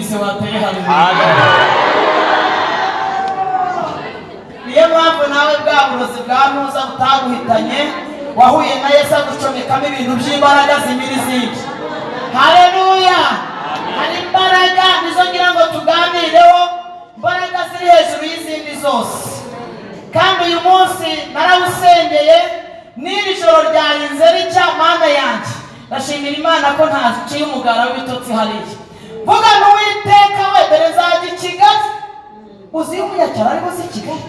Ubyumvise wateye haleluya. Niyo mpamvu nawe bwa burozi bwa ntuza butaguhitanye, wahuye na Yesu agucomekamo ibintu by'imbaraga zimira izindi. Haleluya! Hari imbaraga, nizo ngira ngo tuganireho, imbaraga ziri hejuru y'izindi zose. Kandi uyu munsi narawusengeye, n'iri joro ryarinze ricya. Mana yanjye, ndashimira Imana ko ntaciye umugara w'ibitotsi hariya. Vuga n'Uwiteka we, dore nzajya i Kigali. Uzi iyo umunyacyaro ari buze i Kigali?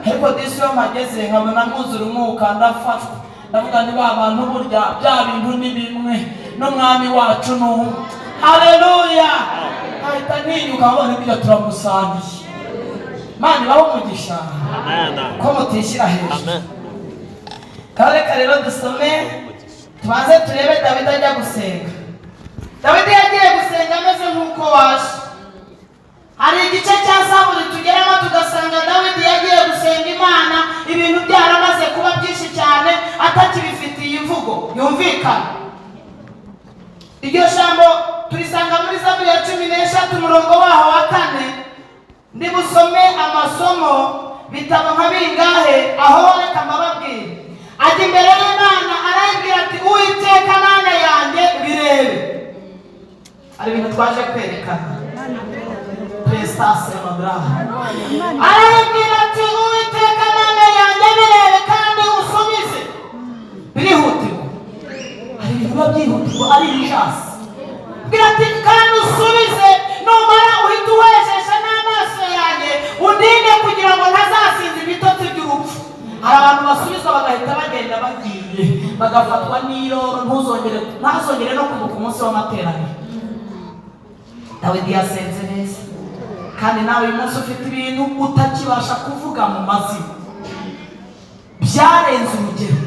Ariko disi iyo mpageze nkabona nkuzura umwuka, ndafashwa, ndavuga ni ba bantu burya bya bintu ni bimwe n'Umwami wacu ni umwe. Haleluya! Nkahita ntinyuka nkabona ibyo turamusangiye. Mana ibahe umugisha ko mutishyira hejuru. Reka rero dusome, tubanze turebe Dawidi ajya gusenga. Dawidi yagiye gusenga ameze nk'uko waje. Hari igice cya Zaburi tugeramo tugasanga Dawidi yagiye gusenga Imana ibintu byaramaze kuba byinshi cyane, atakibifitiye imvugo yumvikana. Iryo jambo turisanga muri Zaburi ya 13, umurongo waho wa 4. Ndi busome amasomo bitabo nka bingahe aho? Reka mbababwire. Ajya imbere y'Imana arayibwira ati: "Uwiteka Mana yanjye, birebe." Hari ibintu twaje kwerekana prestation madara. Arayibwira ati: "Uwiteka Mana yanjye, birebe kandi usubize." Birihutirwa. Hari ibintu biba byihutirwa, ari ijasi. Bwira ati: "Kandi usubize, numara uhite uwejesha n'amaso yanjye, undinde kugira ngo ntazasinza ibitotsi by'urupfu." Hari abantu basubizwa bagahita bagenda bagiye, bagafatwa n'iroro, ntuzongere, ntazongere no kwibuka umunsi w'amateraniro. Dawidi yasenze neza. Kandi nawe uyu munsi ufite ibintu utakibasha kuvuga mu mazina, byarenze urugero.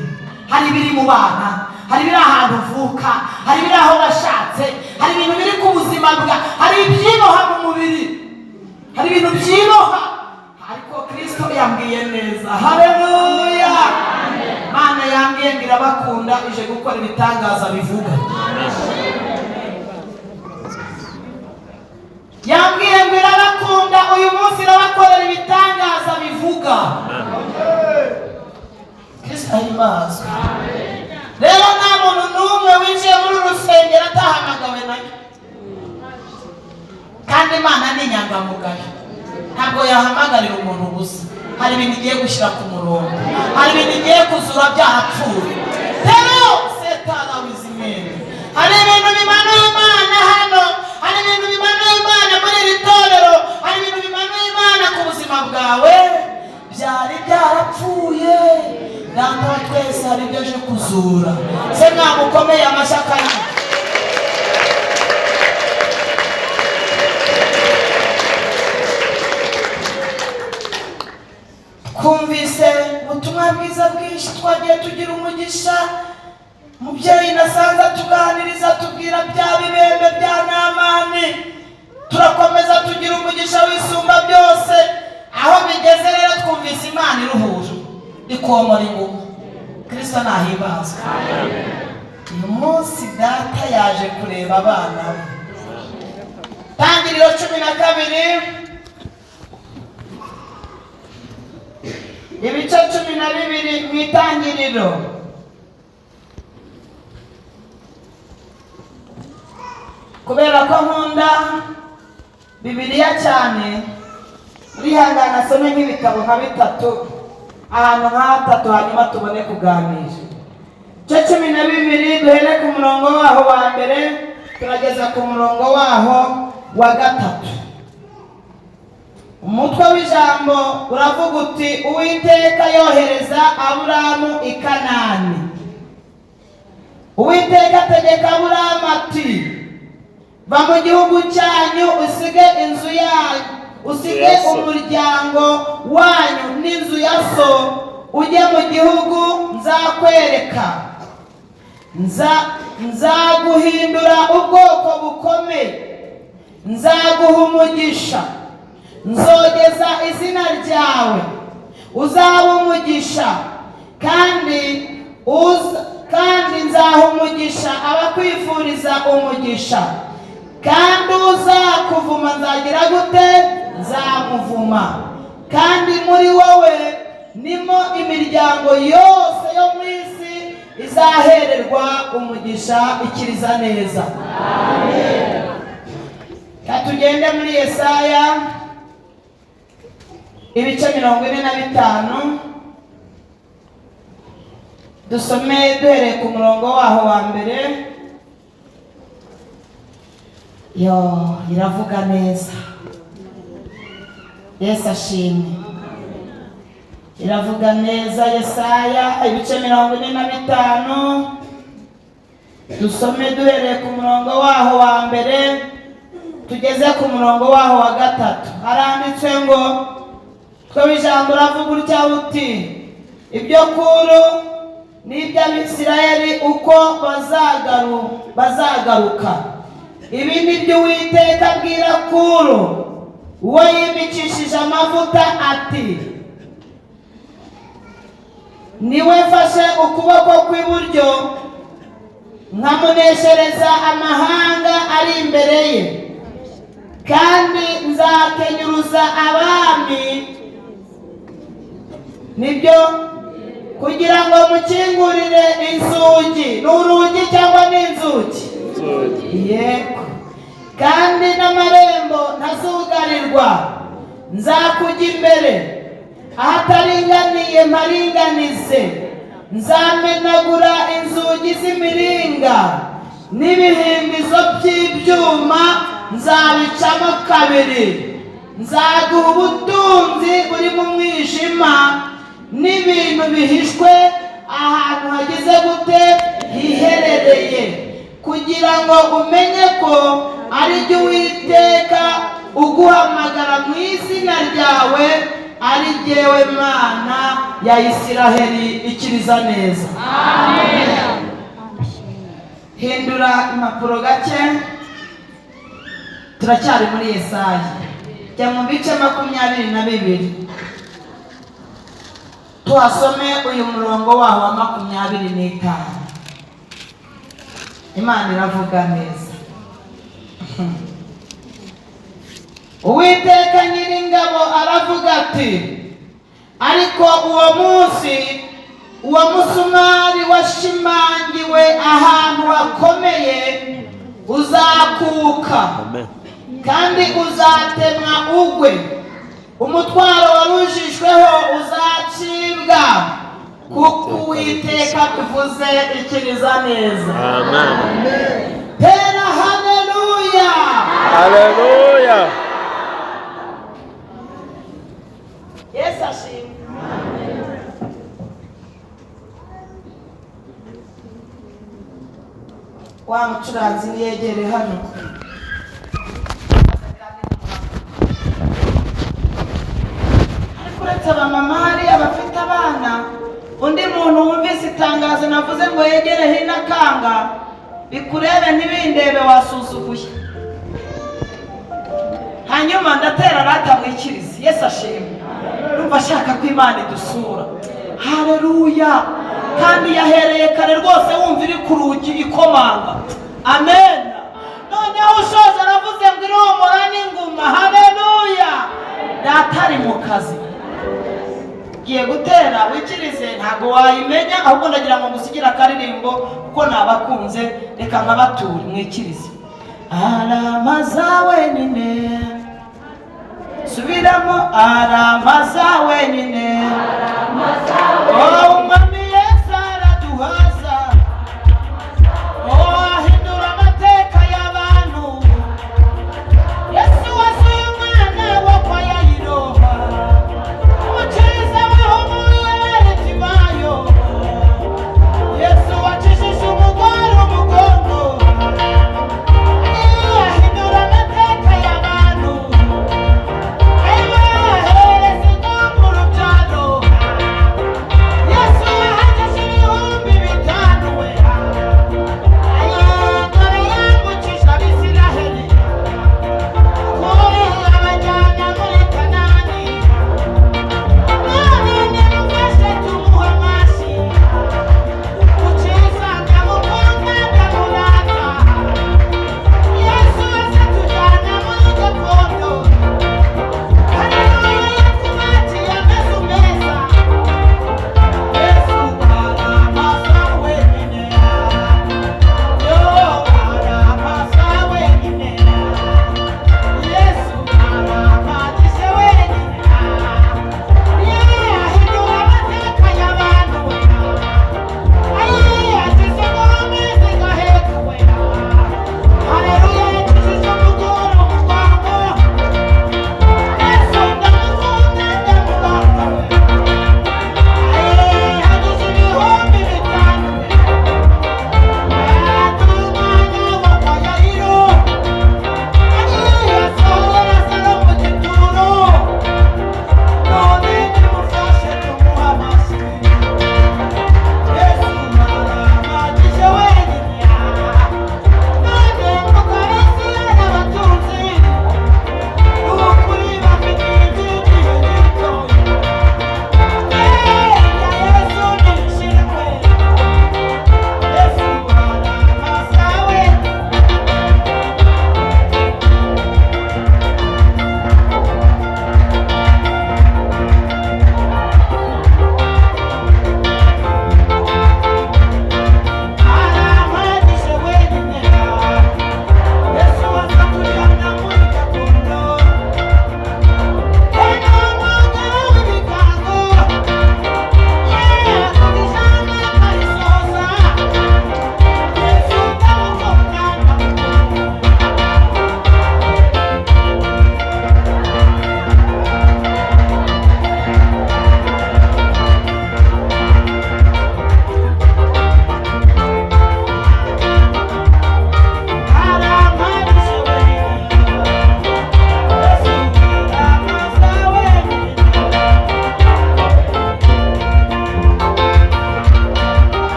Hari ibiri mu bana, hari ibiri ahantu uvuka, hari ibiri aho washatse, hari ibintu biri ku buzima bwa, hari ibyiboha mu mubiri, hari ibintu byiboha. Ariko Kirisito yambwiye neza. Haleluya! Mana yambwiye ngo irabakunda, ije gukora ibitangaza bivuga. Yambwiye ngo irabakunda, uyu munsi irabakorera ibitangaza bivuga. Kristo ahimbazwe. Rero nta muntu n'umwe winjiye muri uru rusengero atahamagawe nayo. Kandi Imana ni inyangamugayo, ntabwo yahamagarira umuntu ubusa. Hari ibintu igiye gushyira ku murongo, hari ibintu igiye kuzura byarapfuye. Rero setana wizimene, hari ibintu bimanuye Imana hano, hari ibintu bimanuye Imana muri iri torero, hari ibintu bimanuye Imana ku buzima bwawe byari byarapfuye. Data wa twese hari ibyo aje kuzura. Se mwamukomeye amashyaka ye? Twumvise ubutumwa bwiza bwinshi, twagiye tugira umugisha. Mubyeyi nasanze atuganiriza, tubwira bya bibembe bya Namani, turakomeza tugira umugisha w'Isumba byose. Aho bigeze rero, twumvise Imana iruhura, ikomora inguma. Kirisito nahimbazwe. Uyu munsi Data yaje kureba abana be. Tangiriro 12, ibice 12 mu Itangiriro. Kubera ko nkunda Bibiliya cyane, urihangana asome nk'ibitabo nka bitatu, ahantu nka hatatu, hanyuma tubone kuganira. Igice 12, duhere ku murongo waho wa mbere, turageza ku murongo waho wa 3. Umutwe w'ijambo uravuga uti: "Uwiteka yohereza Aburamu i Kanani." Uwiteka ategeka Aburamu ati: "Va mu gihugu cyanyu, usige inzu yanyu, usige umuryango wanyu n'inzu ya so, ujye mu gihugu nzakwereka. Nzaguhindura ubwoko bukomeye, nzaguha umugisha, nzogeza izina ryawe, uzaba umugisha, kandi nzaha umugisha abakwifuriza umugisha." Kandi uzakuvuma nzagira gute? Nzamuvuma. Kandi muri wowe nimo imiryango yose yo mu isi izahererwa umugisha. Ikiriza neza. Ka tugende muri Yesaya ibice 45, dusome duhereye ku murongo waho wa mbere. Yo iravuga neza. Yesu ashimwe. Iravuga neza. Yesaya ibice 45, dusome duhereye ku murongo waho wa mbere tugeze ku murongo waho wa gatatu. Haranditse ngo: "Two ijambo uravuga utya uti: Ibyo Kuro n'iby'Abisirayeli uko bazagaruka. Ibi ni byo Uwiteka abwira Kuro, uwo yimikishije amavuta, ati: Niwe mfashe ukuboko kw'iburyo, nkamuneshereza amahanga ari imbere ye, kandi nzakenyuruza abami, nibyo, kugira ngo mukingurire inzugi." Ni urugi cyangwa ni inzugi? Yego. "Kandi n'amarembo ntazugarirwa. Nzakujya imbere, ahataringaniye mparinganize. Nzamenagura inzugi z'imiringa, n'ibihindizo by'ibyuma nzabicamo kabiri. Nzaguha ubutunzi buri mu mwijima, n'ibintu bihishwe ahantu hagize gute? Hiherereye, kugira ngo umenye ko ari jye Uwiteka uguhamagara mu izina ryawe, ari jyewe Mana ya Isiraheli." Ikiriza neza. Hindura impapuro gake, turacyari muri Yesaya. Jya mu bice 22, tuhasome uyu murongo waho wa 25. Imana iravuga neza. Uwiteka Nyiringabo aravuga ati: "Ariko uwo munsi uwo musumari washimangiwe ahantu hakomeye uzakuka, kandi uzatemwa ugwe. Umutwaro warujijweho uzacibwa, kuko Uwiteka bivuze." Ikiriza neza. Amen. Tera haleluya! Haleluya. Yesu ashimwe. Wa mucuranzi niyegere hano. Ariko uretse abamama hariya bafite abana, undi muntu wumvise itangazo navuze ngo yegere hino akanga, bikurebe ntibindebe, wasuzuguye. Hanyuma ndatera rata mwikirize. Yesu ashimwe. Numva ashaka ko Imana idusura. Haleluya! Kandi yahereye kare rwose, wumva iri ku rugi ikomanga. Amen. Noneho ushoje aravuze ngo iromora n'inguma. Haleluya! Data ari mu kazi. Ngiye gutera wikirize, ntabwo wayimenya, ahubwo ndagira ngo ngusigire akaririmbo kuko nabakunze. Reka nkabature, mwikirize. Aramaza wenyine. Subiramo: aramaza wenyine. Oh, Umwami Yesu araduhaza. Oh, ahindura amateka y'abantu. Yesu wasuye umwana wo kwa Yayiro, umukiza wahumuye Baritimayo. Yesu wakijije umugore umugongo. Ahindura amateka y'abantu. Ahereza ingo mu rubyaro.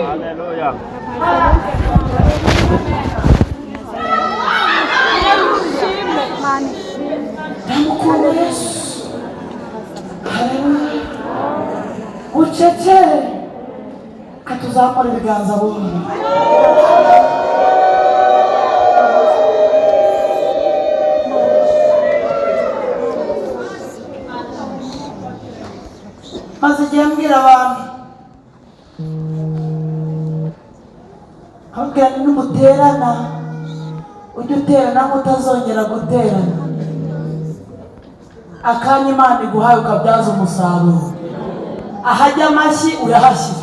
Haleluya. Ndamukunda Yesu. Haleluya. Bucece katuzamura ibiganza buhoro. Maze igihe mbwira abantu, ababwira ni numuterana, ujye uterana nk'utazongera guterana. Akanya Imana iguhaye ukabyaza umusaruro. Ahajya amashyi uyahashyire,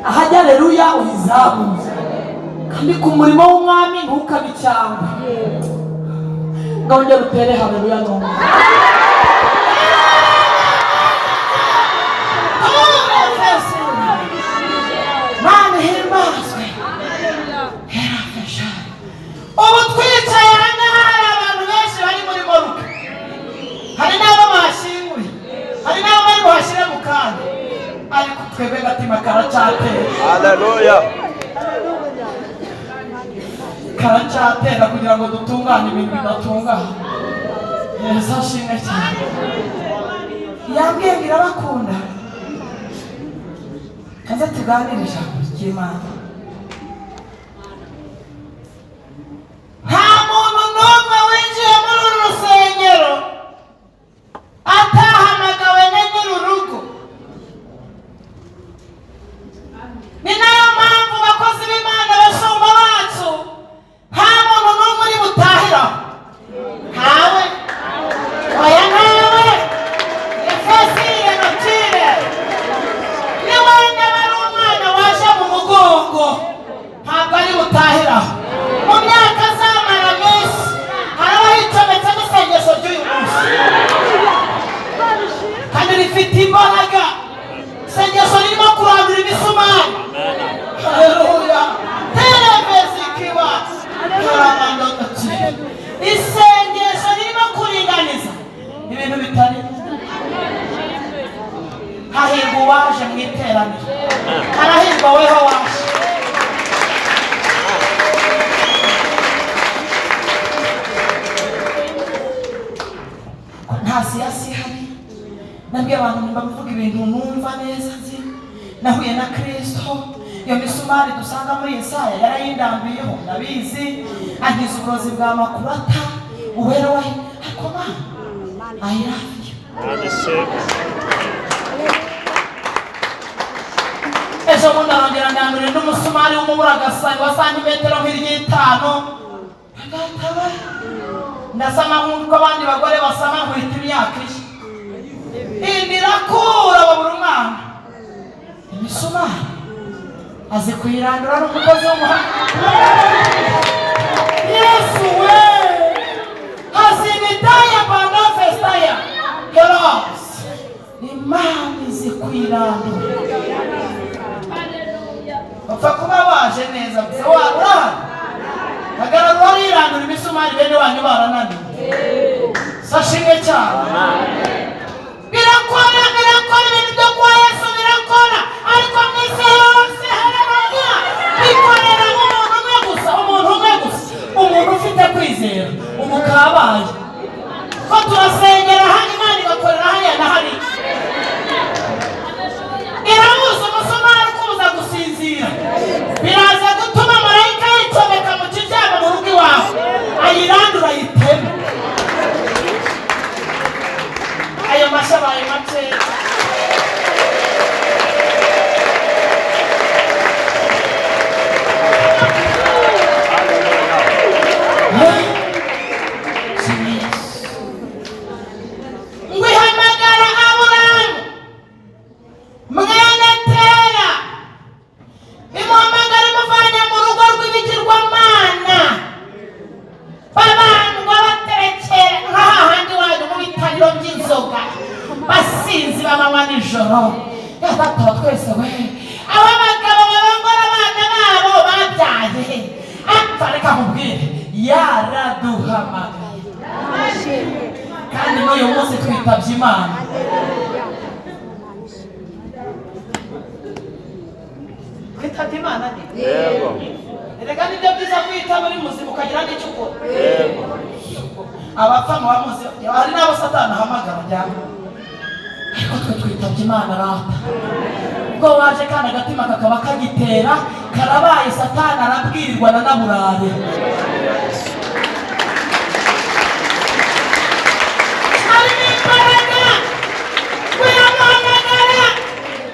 ahajya aleluya uyizamure, kandi ku murimo w'umwami ntukabe icyangwe. Ngo wongere utere haleluya n'umwe. Mana ihimbazwe. Ubu twicaye hano, hari abantu benshi bari muri morgue, hari n'abo bashyinguye, hari n'abo bari buhashyire mu kanya, ariko twebwe agatima karacyatera. Haleluya. Karacyatera kugira ngo dutunganye ibintu bidatunganye. Yesu ashimwe cyane. Yambwiye ngo irabakunda. Kaza tuganire ijambo ry'Imana. Nta muntu n'umwe winjiye muri uru rusengero atahamagawe na nyir'urugo. Ni nayo mpamvu, bakozi b'Imana, bashumba bacu, nta muntu n'umwe uri butahiraho. Ntawe, oya, ntawe. Efesire notire ni wenda aba ari umwana waje mu mugongo, ntabwo ari butahiraho. Mu myaka azamara minsi haraba hicometse n'isengesho ry'uyu munsi, kandi rifite imbaraga. Isengesho ririmo kurandura imisumari. Haleluya. Televezikiwa karamandogati. Isengesho ririmo kuringaniza ibintu bitari. Hahirwa uwaje mu iteraniro, harahirwa weho waje. Ko nta siyasi ihari. Nabwiye abantu nyuma mvuga ibintu numva neza, nzi nahuye na Kristo. Iyo misumari dusanga muri Yesaya yarayindambiyeho, ndabizi, ankiza uburozi bwa makurata uwera we. Ariko Mana, I love you. Mana ishimwe. Ejo bundi arongera ndandurira n'umusumari w'umuburagasani wa santimetero nk'iry'itanu. Agataba ndasama nk'uko abandi bagore basama, nkwita imyaka iye indi irakura, babura umwana. Imisumari azi kuyirandura, n'umukozi w'umuhanga. Yesu we hazinitaya bandafestaya heros. Imana izi kuyirandura, bapfa kuba waje neza gusa. Wa urahari, hagarara uwarirandura imisumari, bene wanyu barananiwe. Sashimwe cyane. Birakora, birakora. Ibintu byo kwa Yesu birakora, ariko mu isi yose, haleluya, bikorera umuntu umwe gusa, umuntu umwe gusa, umuntu ufite kwizera. Ubu kabaye ko turasengera hano, Imana igakorera hariya na hariya. Irabuza umusumari ukubuza gusinzira, biraza gutuma marayika yicomeka mu kiryamo mu rugo iwawe, ayirandura, ayiteme. Ayo mashyi abaye makeya. Ngo ihamagara Aburamu mwene Tera, imuhamagara imuvanye mu rugo rw'ibigirwamana, babandwa baterekera nka hahandi wanyu mu bitariro by'inzoga, basinzi bamanywa nijoro. Data wa twese we, abo bagabo barongora abana babo babyaye apfa. Reka nkubwire, yaraduhamagaye, kandi n'uyu munsi twitabye Imana. Twitabye Imana nyine. Yego. Erega nibyo byiza kwita muri muzima ukagira n'icyo ukora. Yego. Abapfa muba muzi, hari n'abo Satani ahamagara njyana, ariko twe twitabye Imana rata. Ubwo waje kandi agatima kakaba kagitera, karabaye, Satani arabwirirwa na naburare. Harimo imbaraga. Biramuhamagara,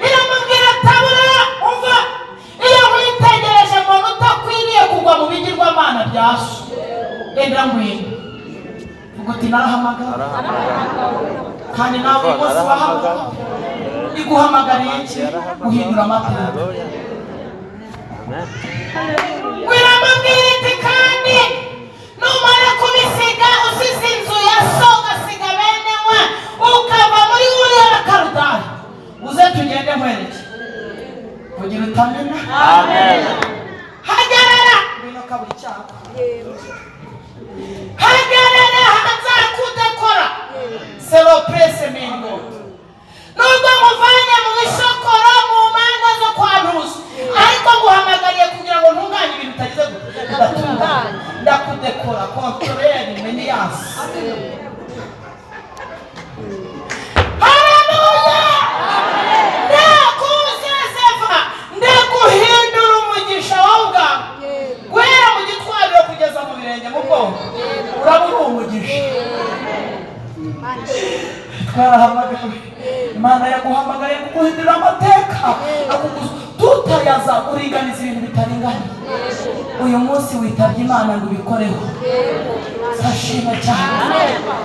iramubwira atabura. Umva, iyo witegereje mbona utakwiriye kugwa mu bigirwamana bya so. Enda ngwino, vuga uti: "Narahamagara." Kandi nawe uyu munsi wahamagara, iguhamagariye iki? Guhindura amateka. Haleluya. Amen. Biramubwira iti: "Kandi numara kubisiga, usize inzu ya so, ugasiga bene we, ukava muri Uriya Bakarudari, uze tugende nkwereke." Kugira utamena. Amen. Hagarara, ngwino kabura icyaha, hagarara, nzakudekora seroprese mingo. Nubwo nkuvanye mu ishokoro, mu mango zo kwa ntuzi, ariko nguhamagariye kugira ngo ntunganye ibintu utagize gute? Udatunganye. Ndakudekora kontoreri meniyasi. Haleluya! Ndakuzezeva, ndaguhindura umugisha wowe ubwawe, guhera mu gitwariro kugeza mu birenge, mu bwonko uraba uri umugisha. Twarahamagawe. Imana yaguhamagaye kuguhindurira amateka no tutayaza uringaniza ibintu bitaringanye. Uyu munsi witabye Imana ngo ubikoreho. Sashima cyane.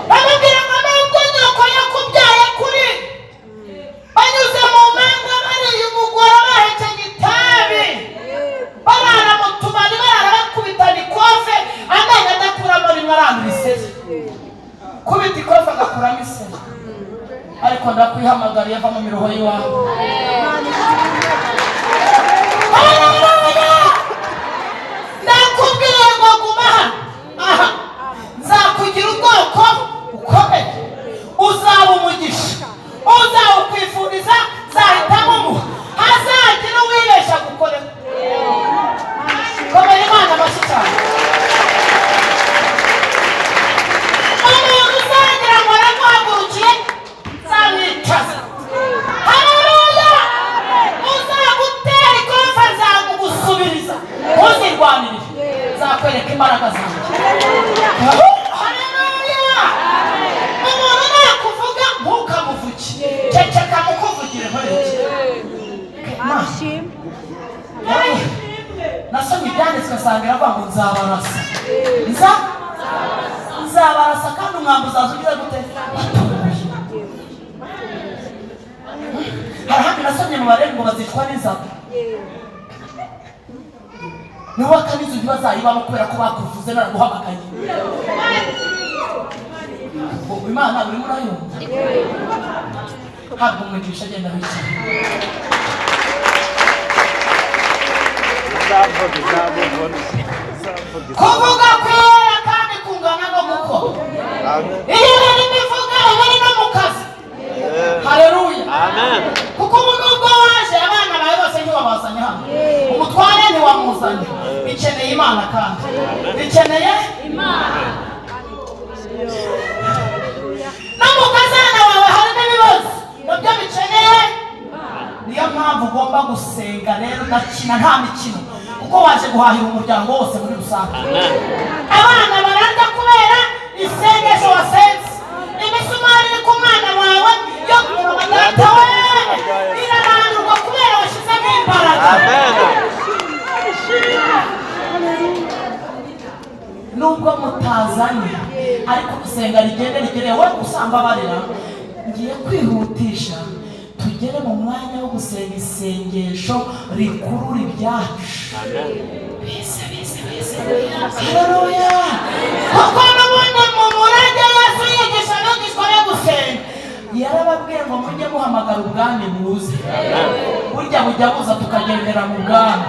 Bamubwira ngo nubwo nyoko yakubyaye kuri banyuze mu manga, bariye umugore, bahekenye itabi, barara mu tubari, barara bakubitana ikofe, amenyo adakuramo rimwe, arandura iseri, kubita ikofe agakuramo iseri, ariko ndakwihamagariye, ava mu miruho y'iwawe. Haleluya! Ndakubwiye ngo guma hano aha, nzakugira ubwoko bukomeye, uzaba umugisha, uzawukwifuriza nzahitamo umuha, hazagira uwibesha gukorera. Komera Imana amashyi cyane. Umuntu uzagira ngo araguhagurukiye, nzamwicaza. Haleluya! Uzagutera ikofa, nzamugusubiriza. Ntuzirwanirire, nzakwereka imbaraga zanjye. Haleluya! Umuntu nakuvuga ntukamuvuge, ceceka mukuvugire. Nkwereke. Nasomye ibyanditswe nsanga iravuga ngo nzabarasa, nzabarasa, kandi umwambi uzaza ugize gute? Batunguye. Hari ahandi nasomye mu Barebe ngo bazicwa n'inzara, niwubaka n'inzu ntibazayibamo kubera ko bakuvuze. Naraguhamagaye. Ubu Imana urimo urayumva. Habwa umugisha, agenda wicaye. Izavuga, izavuga, izavuga. Kuvuga kwera kandi kungana no gukora. Amen. Iyo rero ivuga iba iri no mu kazi. Haleluya! Amen. Kuko ubu nubwo waje, abana bawe bose ntiwabazanye hano, umutware ntiwamuzanye, bikeneye Imana, kandi bikeneye no mu kazana wawe harimo ibibazo, nabyo bikeneye. Niyo mpamvu ugomba gusenga rero udakina, nta mikino, kuko waje guhahira umuryango wose muri rusange. Amen. Abana bararya kubera isengesho wasenze. Imisumari iri ku mwana wawe yo data we irarandurwa kubera washyizemo imbaraga. Amen. Nubwo mutazanye, ariko gusenga rigende rigere. Wowe usanga barira, ngiye kwihutisha tugere mu mwanya wo gusenga isengesho rikurura ibyacu. Beza, beza, beza. Haleluya! Kuko n'ubundi mu murage Yesu yigisha abigishwa be gusenga, yarababwiye ngo mujye muhamagara ubwami buze. Burya bujya buza tukagendera mu bwami.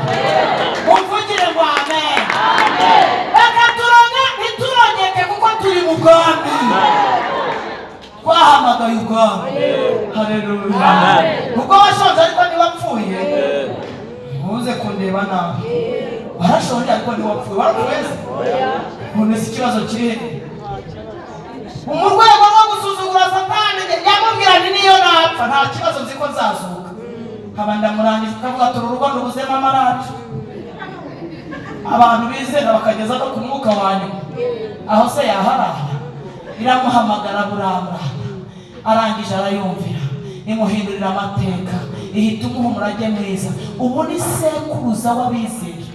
Mumvugire ngo amen. Reka turoge ntiturogeke, kuko turi mu bwami, twahamagaye ubwami. Haleluya! Ubwo washonje ariko ntiwapfuye, ntuze. kundeba nabi. Warashonje ariko ntiwapfuye, warapfuye se? None se ikibazo kiri he? Mu rwego rwo gusuzugura Satani yamubwira nti niyo napfa nta kibazo, nzi ko nzazuka. Nkaba ndamurangije. Ukavuga turi urugo ndubuzemo amaraje, abantu bizera bakageza no ku mwuka wa nyuma, aho se yaharara? Iramuhamagara buramurana, arangije arayumvira, imuhindurira amateka, ihita umuha umurage mwiza. Ubu ni sekuruza w'abizera,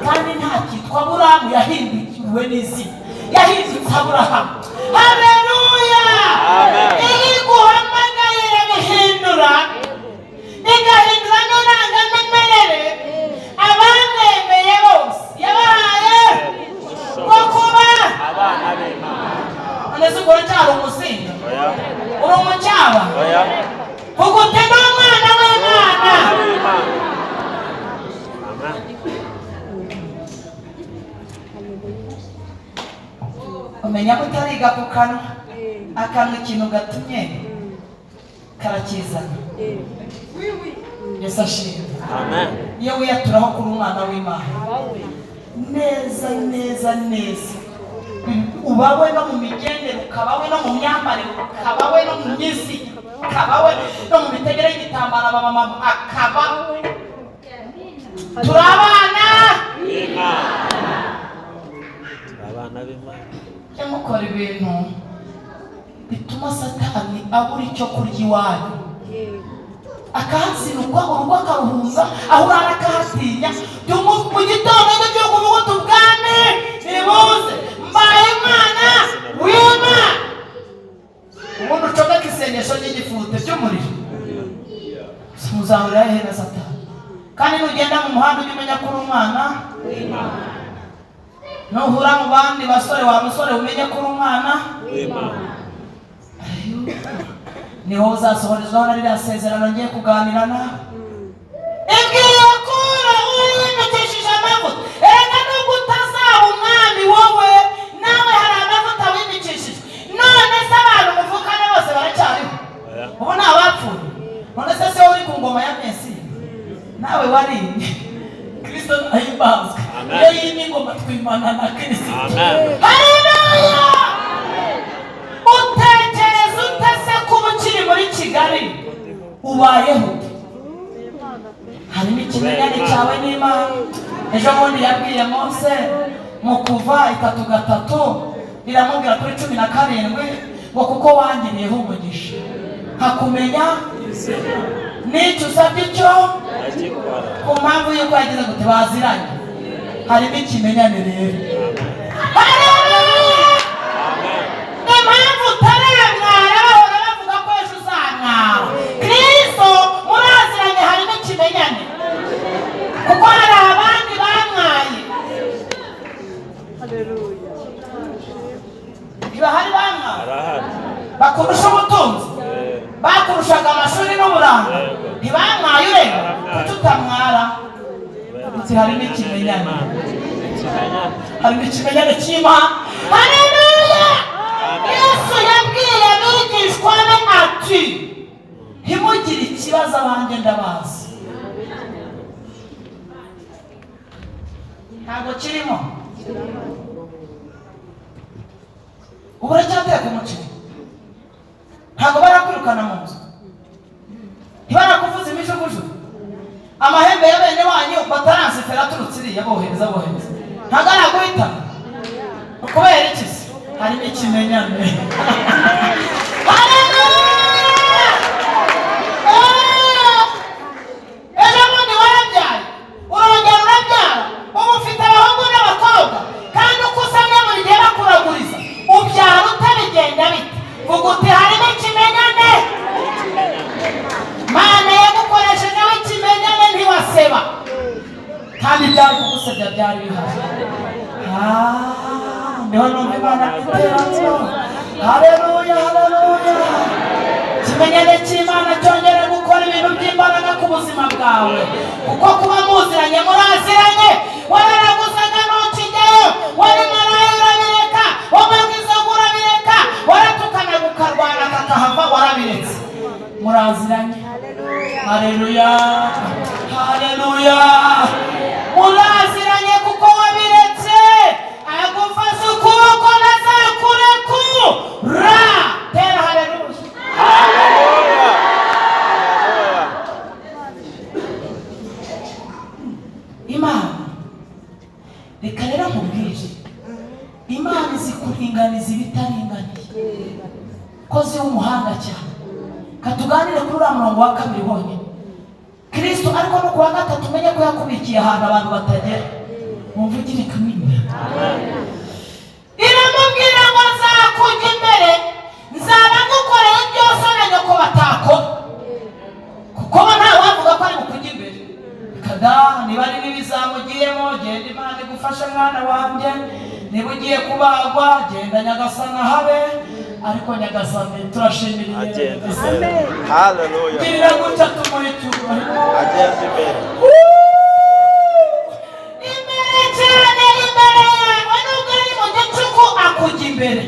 kandi nta cyitwa Aburamu, yahindukiwe n'izina, yahindutse Aburahamu. Haleluya! Amen. Iyo iguhamagaye irabihindura, igahindura n'irangamimerere. Abamwemeye bose yabahaye ko kuba abana b'Imana. None se ubwo uracyari umusinga? Oya. Uri umucyaba? Oya. Ugute n'umwana w'Imana. Abana b'Imana. Amen. Umenya ko utariga ku kanwa, akanwa ikintu gatumye karakizana. Yesu ashimwe. Amen. Iyo wiyaturaho kuri umwana w'Imana neza neza neza, ubawe no mu migendere, ukabawe no mu myambarire, ukabawe no mu myizigire, ukabawe no mu mitegere y'igitambaro, abamama akaba turi abana B'Imana. Turi abana b'Imana. Mujye mukora ibintu bituma Satani abura icyo kurya iwanyu, akahatsinukwa, urugo akaruhunga, aho urara akahatinya. Mu gitondo cy'igihugu ubugutu ubwami nibuze, mbaye umwana w'Imana. Ubundi ucomeke isengesho ry'igifute by'umuriro, muzahurira hehe na Satani? Kandi nugenda mu muhanda ujye umenya ko uri umwana. Nuhura mu bandi basore, wa musore, umenye ko uri umwana w'Imana. Niho uzasohorezwaho na ririya sezerano ngiye kuganira nawe. Ibwiye kura uwimikishije amavuta. Erega nubwo utazaba umwami, wowe nawe hari amavuta wimikishije. None se abantu muvukana bose baracyariho? Oya. Ubu ni abapfuye. None se wowe uri ku ngoma ya Mesiya, nawe warimye? Kristo nahimbazwe. Amen. Iyo yimye ingoma twimana na Kristo. Amen. Haleluya! Utekereza ute se kuba ukiri muri Kigali? Ubayeho ute? Harimo ikimenyane cyawe n'Imana. Ejo bundi yabwiye Mose mu Kuva 3:3, iramubwira kuri 17 ngo kuko wangiriyeho umugisha nkakumenya, n'icyo usabye icyo Ndagikora. ku mpamvu y'uko yagize gute? Baziranye, harimo ikimenyane rero. Haleluya! Amen. Impamvu utaramwara, bahora bavuga ko ejo uzamwara, Kristo muraziranye, harimo ikimenyane, kuko hari abandi bamwaye. Ntibahari bamwaye? Arahari. Bakurusha ubutunzi, bakurushaga amashuri n'uburanga, ntibamwaye? Ureba kuki utamwara? Uti harimo ikimenyane. Ikimenyane. Harimo ikimenyane cy'Imana. Haleluya! Yesu yabwiye abigishwa be ati ntimugire ikibazo, abanjye ndabazi. Ntabwo kirimo. Ubu uracyateka umuceri, ntabwo barakwirukana mu nzu, ntibarakuvuza imijugujugu, amahembe ya bene wanyu bataransifera aturutse iriya bohereza bohereza, ntabwo araguhitana. Kubera iki se? Harimo ikimenyane. Haleluya! Ejo bundi warabyaye, urongera urabyara, ubu ufite abahungu n'abakobwa, kandi uko usanga buri gihe bakuraguriza, ubyara utabigenda bite? Vuga uti harimo ikimenyane. Mana yagukoreshejeho ikimenyane, ntiwaseba, kandi byari kugusebya byari bihari. Ah, niho numva Imana iteramo. Haleluya, haleluya! Ikimenyane cy'Imana cyongera gukora ibintu by'imbaraga ku buzima bwawe, kuko kuba muziranye, muraziranye. Wararaguzaga ntukijyayo, wari maraya urabireka, wanywaga inzoga urabireka, waratukanaga ukarwana kakahava warabiretse. Muraziranye. Haleluya, haleluya! Imana, reka rero nkubwire, Imana izi kuringaniza ibitaringaniye, kozi w'umuhanga cyane. Katuganire kuri uriya murongo wa kabiri wonyine. Kristo ariko no ku wa gatatu, umenye ko yakubikiye ahantu abantu batagera. Mumvugire kamina. Iramubwira ngo: "Nzakujya imbere, nzaba ngukoreye byose na nyoko batakora," kuko bo nta wavuga ko ari bukujya imbere. Kada niba ari n'ibizamugiyemo, genda, Imana igufashe mwana wanjye. Niba ugiye kubagwa, genda, Nyagasana habe. Ariko Nyagasani turashimira. Agenda imbere. Haleluya. Girira gutya, tumuhe icyubahiro. Agenda imbere. Imbere cyane, imbere yawe. Nubwo ari mu gicuku, akujya imbere.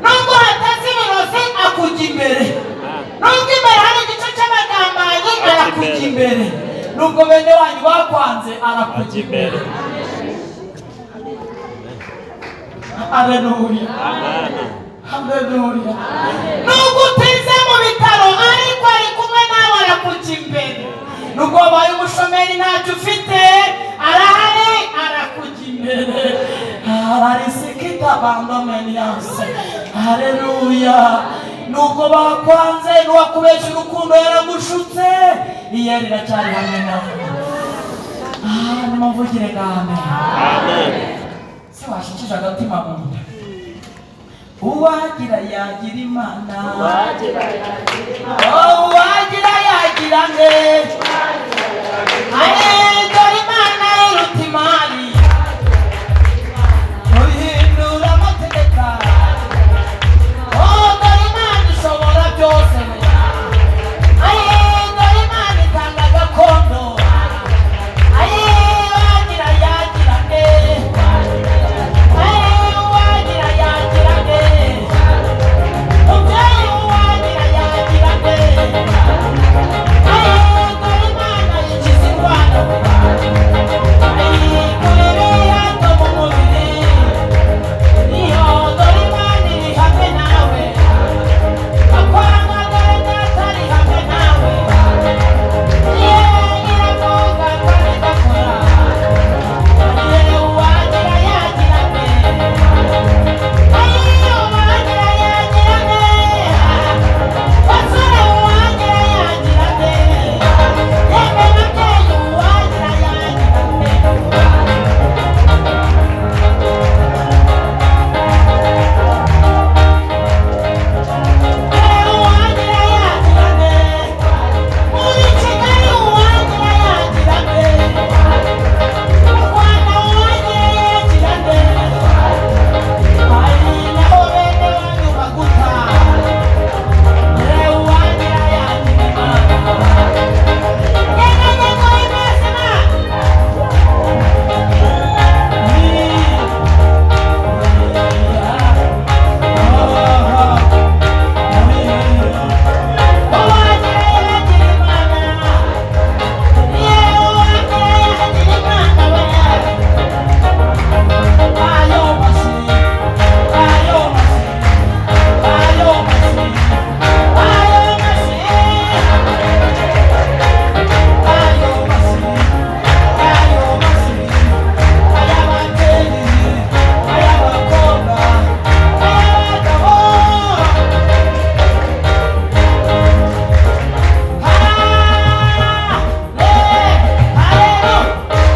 Nubwo hateze ibirozi, akujya imbere. Nubwo imbere hari igice cy'abagambanyi, arakujya imbere. Nubwo bene wanyu bakwanze, arakujya Ajya imbere. Aleluya. Amen. Haleluya. Nubwo utize mu bitaro, ariko ari kumwe nawe, arakujya imbere. Nubwo wabaye umushomeri, ntacyo ufite, arahari, arakujya imbere. Ararisikita bandomeniyanse. Haleluya. Nubwo bakwanze, n'uwakubesha urukundo yaragushutse, iyeri iracyari hamwe nawe. Ah, nimumvugire ngo amen. Amen. Se washikije agatima mu nda? Uwagira yagira Imana. Oh, uwagira yagira nde? Aye, dore Imana iruta imari, uhindura amateka. Oh, dore Imana ishobora byose. Aye, dore Imana itanga gakondo. Aye, uwagira yagira nde? Aye, uwagira yagira nde? Mubyeyi, uwagira yagira nde? Aye, dore Imana ikiza indwara. Aye, ikura ibihato mu mubiri. Iyo, dore Imana iri hamwe nawe. Akwanga, dore Data ari hamwe nawe. Ye, iravuga kandi igakora. Aye, uwagira yagira nde? Aye, uwagira yagira nde? Basore, uwagira yagira nde? Yemwe babyeyi, uwagira yagira nde? Uwagira yagira nde? Muri Kigali, uwagira yagira nde? Mu Rwanda, uwagira yagira nde? Ari naho bene wanyu baguta. Uwagira yagira Imana. Yego, yego, imana. Uwagira yagira Imana. Uwagira yagira Imana we. Ayo masi, ayo masi, ayo masi, ayo masi, ayo masi, ayo masi, ay'ababyeyi, ay'abakobwa, ay'abagabo.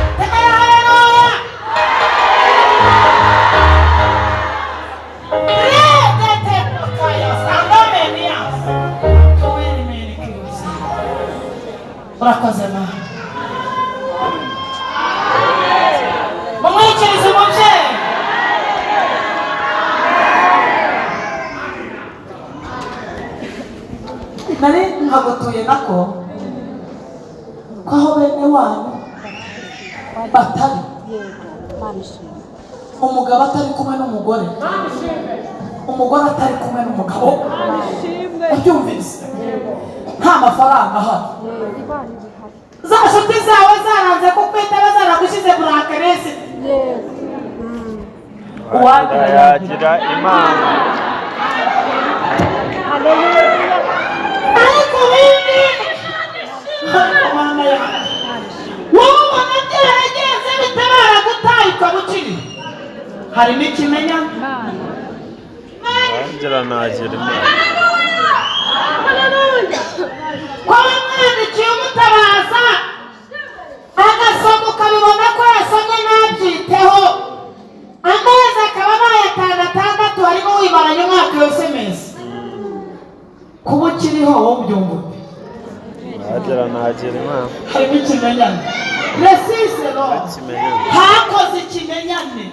Haleluya! Urakoze Mana. Mumwikirize umubyeyi. Nari nkagutuye nako ko aho bene wanyu batari, umugabo atari kumwe n'umugore, umugore atari kumwe n'umugabo, ubyumvise, nta mafaranga ahari, za nshuti zawe zaranze kukwitaba, zaragushyize blacklist, uwagira Yagira Imana. Ariko ibindi, ariko Mana yanjye, wowe ubona byaragiye. Harimo ikimenyane. Wagira nagira Imana. Ko wamwandikiye umutabaza, agasoma ukabibona ko yasomye ntabyiteho, amezi akaba abaye atanu, atandatu, harimo wimaranye umwaka yose meza, kuba ukiriho wowe ubyumva ute? Wagira nagira Imana. Harimo ikimenyane resisero. Ikimenyane. Hakoze ikimenyane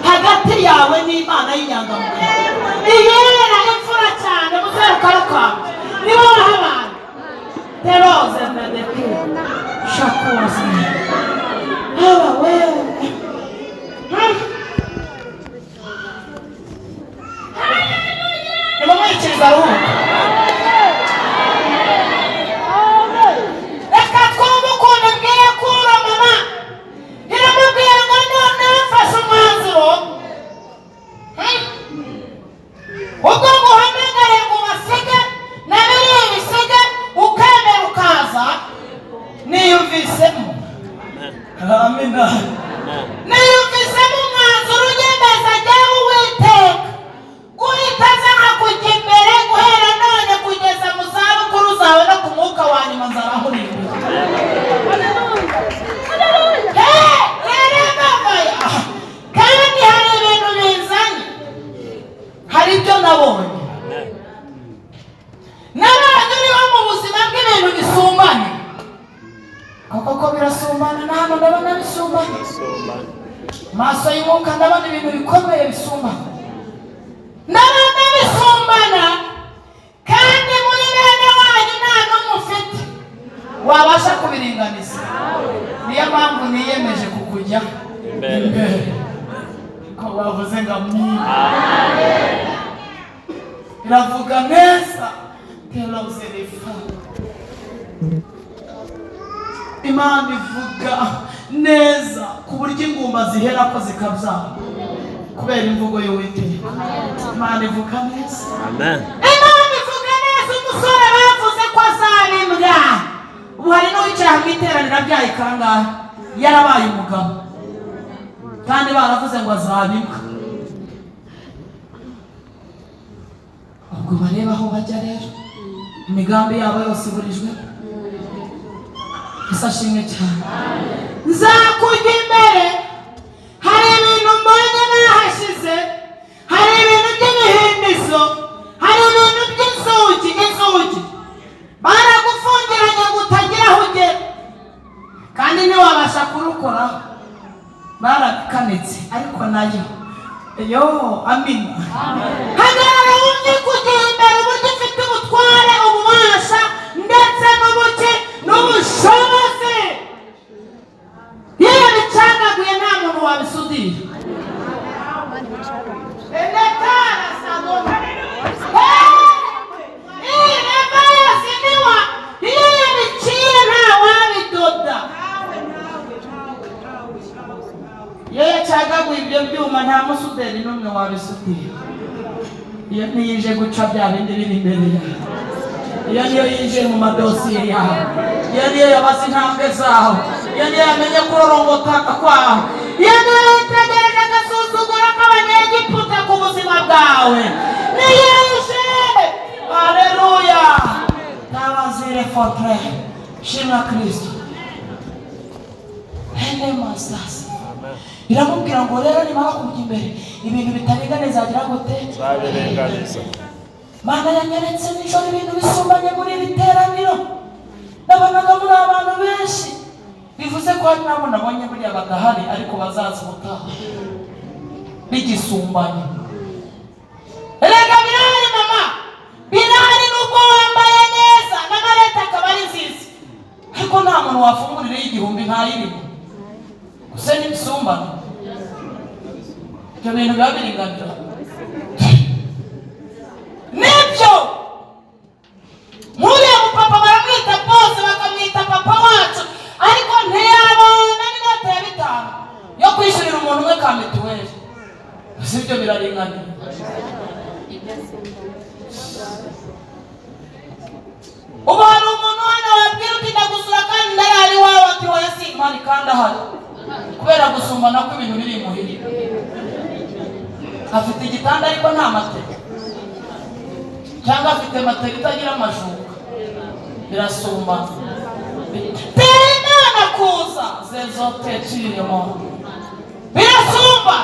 hagati yawe n'Imana y'inyangamugayo, iyera, imfura cyane, muserukarukamba nibo wahabaye teroze medeke shakoze haba wewe. Nimumwikiriza aruhuka. Reka twumve ukuntu ibwiye kura mama. Iramubwira ngo noneho mfashe umwanzuro. Ubwo nguhamagaye ngo ubasige na biriya bisige, ukemera ukaza, niyumvisemo, amina, niyumvisemo umwanzuro unyemeza jyewe Uwiteka guhita aza nkakujya imbere guhera none kugeza mu zabukuru zawe, no ku mwuka wa nyuma nzarahurindira. Kandi hari ibintu bizanye, hari ibyo nabonye. Nabonye uriho mu buzima bw'ibintu bisumbanye koko ko birasumbana, na hano ndabona bisumbanye. Sumba. Maso y'umwuka ndabona ibintu bikomeye bisumbana, ndabona bisumbana, kandi muri bene wanyu nta n'umwe ufite wabasha kubiringaniza. Niyo mpamvu niyemeje kukujya imbere. Imbere ko bavuze ngo amina, iravuga neza terozerifa. Imana ivuga neza ku buryo ingumba zihera ko zikabyara kubera imvugo y'Uwiteka. Imana ivuga neza. Amen. Imana ivuga neza. Umusore bavuze ko azaba imbwa, ubu hari n'uwicaye mu iteraniro abyaye kangahe, yarabaye umugabo, kandi baravuze ngo azaba imbwa. Ubwo bareba aho bajya rero, imigambi yabo yose iburijwe. Ese ashimwe cyane. Nzakujya imbere. Hari ibintu mbonye bahashize, hari ibintu by'ibihindizo, hari ibintu by'inzugi. Inzugi baragufungiranye ngo utagira aho ugera, kandi ntiwabasha kurukoraho, barabikanitse. Ariko nayo yo, amina, hagarara wumye kujya imbere uburyo ufite ubutware, ububasha ndetse n'ubuke n'ubushobozi. Iyo bicagaguye nta muntu wabisudira. Enetara sabona. Hey! Ireva yose iyo yabiciye nta wabidoda. Iyo yacagaguye ibyo byuma nta musuderi n'umwe wabisudira. Iyo ntiyije guca bya bindi biri imbere yawe, iyo niyo yinjiye mu madosiye yawe, iyo niyo yabaze intambwe zawe, iyo niyo yamenye kurorongotaka kwawe, iyo niyo yitegereje agasuzuguro k'Abanyegiputa ku buzima bwawe, niyo yije. Aleluya, tabazire fotre, shimwa Kristo hene masasi. Amen. Iramubwira ngo rero nimara kujya imbere, ibintu bitaringaniza agira gute? Nzabiringaniza. Mana yanyeretse nijoro ibintu bisumbanye muri iri teraniro. Nabonaga muri abantu benshi, bivuze ko hari n'abo nabonye buriya badahari ariko bazaza ubutaha bigisumbanye. Erega birahari mama, birahari. Nubwo wambaye neza n'amareta akaba ari nziza, ariko nta muntu wafungurira igihumbi ntayirimo gusa n'ibisumbane. Ibyo bintu biba biringanira nibyo. Nk'uriya mupapa baramwita bose, bakamwita papa wacu, ariko ntiyabona n'inote ya 5 yo kwishyurira umuntu umwe ka mituweli. Gusa ibyo biraringaniye. Ubu hari umuntu hano wabwira uti ndagusura kandi ndarara iwawe, ati hoya simpari kandi ahari, kubera gusumbana kw'ibintu biri imuhira. Afite igitanda ariko nta matera, cyangwa afite matera itagira amashuka. Birasumba. Tera Imana kuza zezote tuyirimo, birasumba.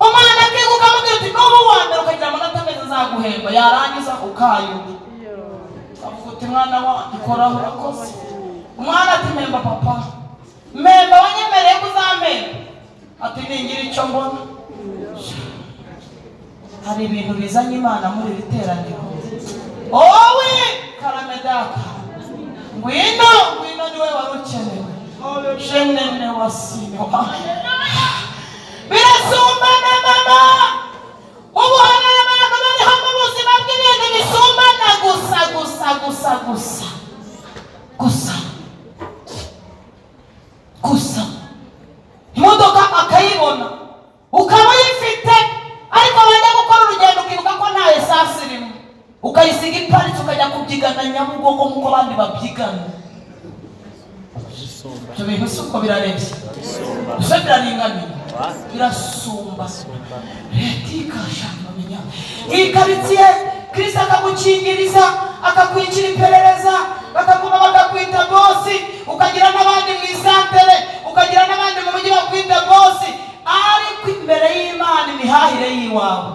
Umwana akiga, ukamubwira uti: "Nuba uwa mbere ukagira amanota meza, azaguhemba." Yarangiza ukayuba, avuga uti: "Mwana wanjye, koraho, urakoze." Umwana ati: "Mpemba papa, mpemba, wanyemereye ko uzampemba." Ati: "Ningira icyo mbona." Hari ibintu bizanye Imana muri iri teraniro. Wowe karame data, ngwino, ngwino, niwe wari ukenewe. Shenene wasinywa, birasumbana. Mama, ubu hari abantu bariho mu buzima bw'ibintu bisumbana gusa gusa gusa gusa gusa gusa. Imodoka akayibona, ukaba uyifite, ariko wajya gukora urugendo ukibuka ko nta esansi irimo, ukayisiga iparitse, ukajya kubyigana Nyabugogo nk'uko abandi babyigana. Ibyo bintu si uko birareshya gusa, biraringaniye, birasumba. Leta ikashaka bamenya iyi karitsiye, Kirisito akagukingiriza, akakwicira iperereza, bakaguma bakakwita boss, ukagira n'abandi mu isantere, ukagira n'abandi mu mujyi bakwita boss, ariko imbere y'Imana imihahire y'iwawe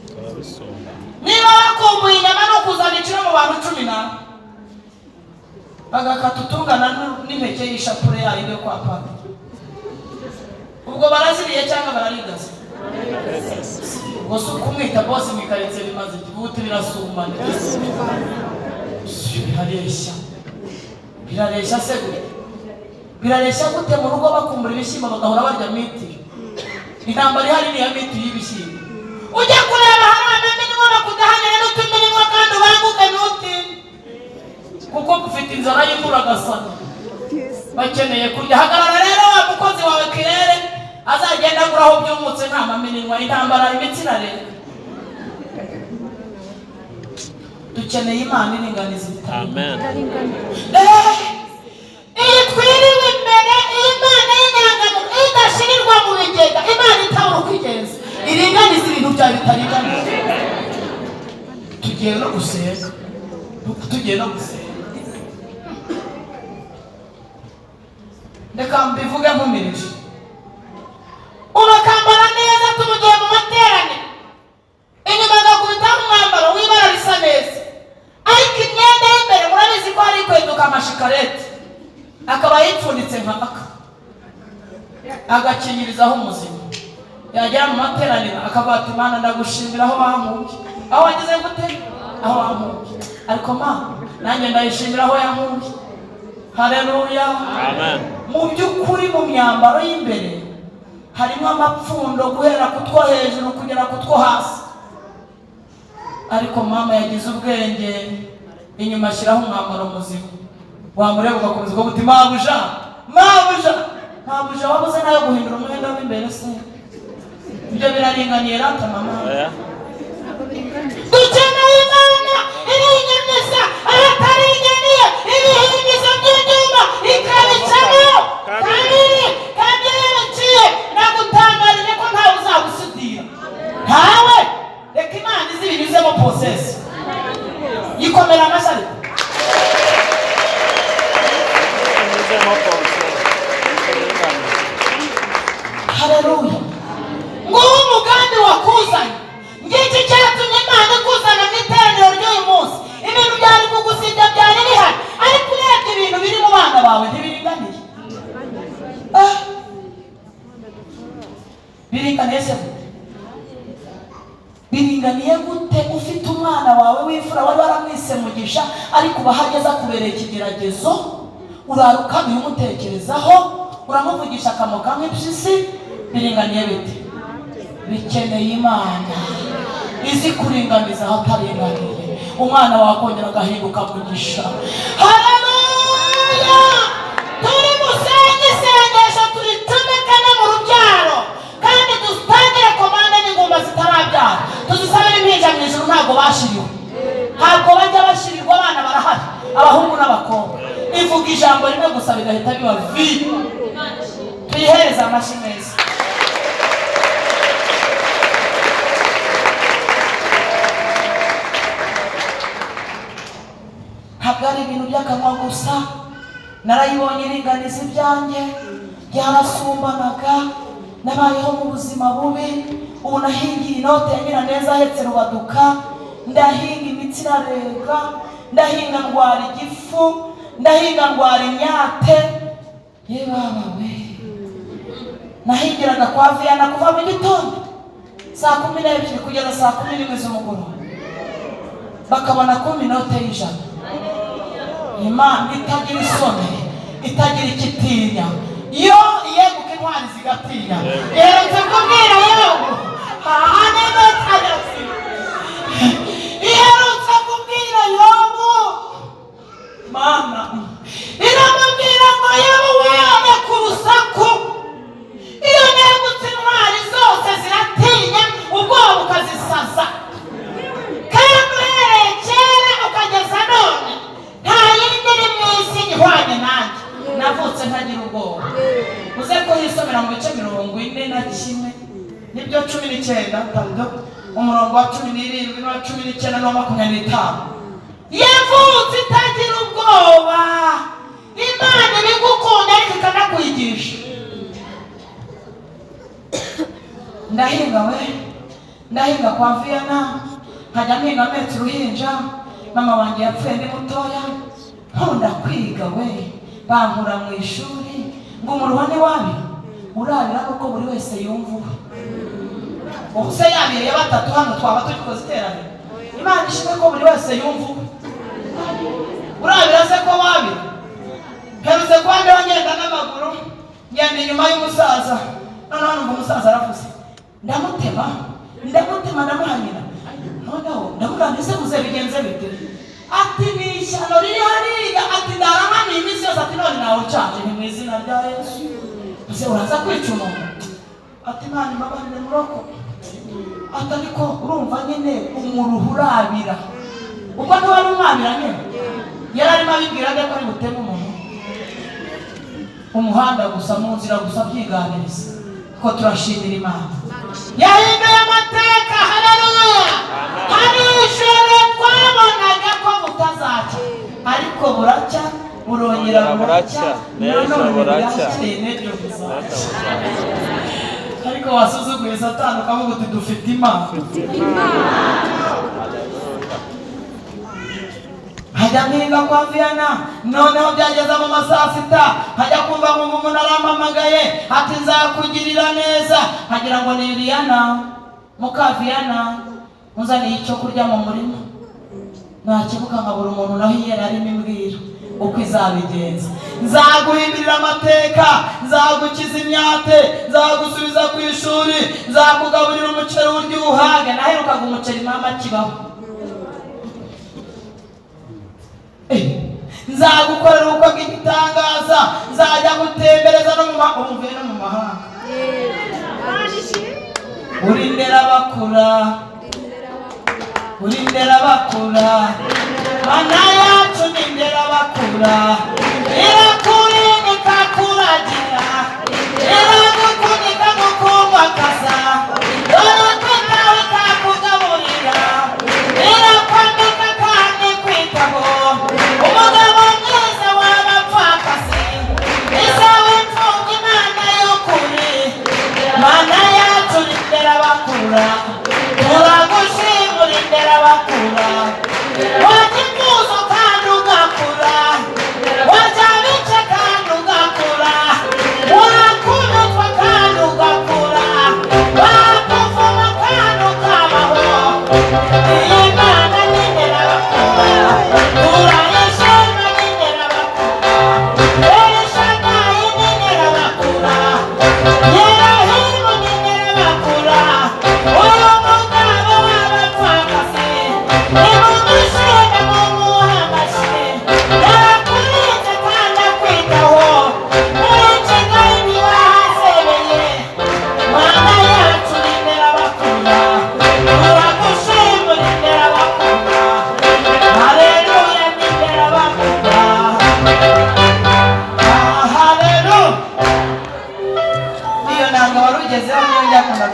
Turabisumba. Niba bakumbuye inyama, ni ukuzana ikiro mu bantu 14, bagakata utungana n'impeke y'ishapure yayo yo kwa padiri. Ubwo baraziriye cyangwa bararigaze? Ubwo si ukumwita boss mu ikaritsiye bimaze igihuti? Birasumbana, birareshya. Birareshya se gute? Birareshya gute mu rugo bakumbura ibishyimbo, bagahora barya mitiyu? Intambara ihari ni iya mitiyu y'ibishyimbo. Ujya kureba hari amamenywa bakudahanira n'utumenwa, kandi ubanguke ntutinde kuko ufite inzara y'imvuragasana, bakeneye kurya. Hagarara rero, wa mukozi wawe kirere azagenda agura aho byumutse, nta mamininwa. Intambara, imitsi irarega. Dukeneye Imana iringaniza ibitaro. Amen. Iyi twiriwe imbere, iyi Mana y'inyangamugayo idashirirwa mu bigega, Imana itabura uko igenza, iringaniza ibintu byawe bitaringaniye. Tugiye no gusenga, tugiye no gusenga. Reka mbivuge nkumirije. Urakambara neza, tumugiye mu materaniro, inyuma agakubitaho umwambaro w'ibara risa neza, ariko imyenda y'imbere murabizi ko hari kweduka amashikarete, akaba yipfunditse nka aka, agakingirizaho umuzima. Yagera mu materaniro akavuga ati: "Mana, ndagushimira aho wankuye." Aho wagize gute? Aho wankuye. Ariko ma nanjye ndayishimira aho yankuye. Haleluya. Amen. Mu by'ukuri, mu myambaro y'imbere harimo amapfundo guhera ku two hejuru kugera ku two hasi, ariko mama yagize ubwenge, inyuma ashyiraho umwambaro muzima. Wamureba ugakomeza ukavuga uti: "Mabuja, mabuja, mabuja, wabuze nayo guhindura umwenda w'imbere se?" Ibyo biraringaniye rata mama? Oya. Dukeneye Imana iringaniza ahataringaniye, ibihindizo by'ibyuma ikabicamo kabiri. Kandi iyo biciye, nagutangarije ko ntawe uzagusudira, ntawe. Reka Imana izi ibinyuzemo process. Yikomera amashyi ariko. Binyuzemo process. Iringaniza. Haleluya! Nguwo umugambi wakuzanye, ngiki cyatumye Imana ikuzana mu iteraniro ry'uyu munsi. Ibintu byari kugusibya byari bihari, ariko urebye ibintu biri mu bana bawe ntibiringaniye. Ah. Biringaniye se gute? Biringaniye gute ufite umwana wawe w'imfura wari waramwise Mugisha, ariko uba ahageze akubereye ikigeragezo? Urara ukabiye umutekerezaho, uramuvugisha akamoka nk'impyisi. Biringaniye bite? Bikeneye Imana izi kuringaniza ahataringaniye, umwana wakongera agahinduka Mugisha. Haleluya! Turi musenge isengesho, turicomeke no mu rubyaro, kandi dutangire komande n'ingumba zitarabyara, tuzisabire impinja mu ijuru. Ntabwo bashiriwe, ntabwo bajya bashirirwa. Abana barahari, abahungu n'abakobwa. Ivuga ijambo rimwe gusa bigahita biba vi. Tuyihereze amashyi meza. Ntabwo ari ibintu by'akanwa gusa. Narayibonye iringaniza ibyanjye byarasumbanaga. Nabayeho mu buzima bubi. Ubu nahingiye inote ya Nyiraneza ahetse Rubaduka, ndahinga imitsi irarega, ndahinga ndwara igifu, ndahinga ndwara imyate. Ye baba we, nahingiraga kwa Viyana kuva mu gitondo saa 12 kugeza saa 11 z'umugoroba, bakabona kumpa inote y'100. Imana itagira isoni, itagira ikitinya, yo iyeguka intwari zigatinya. Iherutse kubwira Yobu, hahanenotayasi, iherutse kubwira Yobu, Mana iramubwira ngo: "Yobu, wewe ku rusaku, iyo negutse intwari zose ziratinya, ubwoba bukazisaza. Kandi uhereye kera ukageza none nta yindi iri mu isi ihwanye nanjye." Navutse ntagira ubwoba. Uze kuhisomera mu bice 41, nibyo, 19, pardon, umurongo wa 17 n'uwa 19 n'uwa 25. Yavutse itagira ubwoba. Imana ibigukunda ariko ikanakwigisha. Ndahinga we, ndahinga kwa Viyana, nkajya mpinga mpetse uruhinja. Mama wanjye yapfuye ndi mutoya. Nkunda kwiga we, bankura mu ishuri ngo umuruho ntiwabira, urabira nuko buri wese yumva uwe. Ubu se yabiriye batatu hano twaba tugikoze iteraniro? Imana ishimwe ko buri wese yumva uwe. Urabira se ko wabira? Mperutse kuba ndiho ngenda n'amaguru, ngenda inyuma y'umusaza, noneho numva umusaza aravuze, ndamutema, ndamutema, ndamuhanyira. Noneho ndamubwira nti: "Ese muze bigenze bite?" Ati: "Ni ishyano riri hariya." Ati: "Ndarahaniye iminsi yose." Ati: "None nawe ucaje ni mu izina rya Yesu, ese uraza kwica umuntu?" Ati: "Imana imbabarire muroko." Ati: "Ariko urumva nyine umuruho urabira." Ubwo ntiwari umwabira nyine, yari arimo abibwira nde ko ari buteme umuntu umuhanda gusa, mu nzira gusa, byiganiriza ko turashimira Imana yahinduye amateka. Haleluya! Hari ijoro twabonaga ko butazacya, ariko buracya, burongera buracya. N'ejo nanone buracya. Burakeye, n'ejo buzacya. Ariko wasuzuguye Satani ukavuga uti: "Dufite Imana." Hajya mpinga kwa Viyana. Noneho byageze mu ma saa sita, hajya kumva nkumva umuntu arampamagaye ati: "Nzakugirira neza." Nkagira ngo ni Yuriyana muka Viyana unzaniye icyo kurya mu murima. Nakibuka nkabura umuntu, naho iyo yari arimo imbwira uko izabigenza: "Nzaguhindurira amateka, nzagukiza imyate, nzagusubiza ku ishuri, nzakugaburira umuceri urya uwuhage." Naherukaga umuceri mama akibaho. Nzagukorera ubukwe bw'igitangaza, nzajya gutembereza no mu mvuye no mu mahanga. Urindera bakura, urindera bakura, Mana yacu nindera bakura. Irakurinda, ikakuragira, iragukunda, ikagukubakaza, dore kwitaho, ikakugaburira, irakwambika kandi kwitaho. Umugabo mwiza w'abapfakazi, izaba imfubyi, Imana y'ukuri. Mana yacu rindera bakura, turagushima, urindera bakura, wajya impuzo kandi.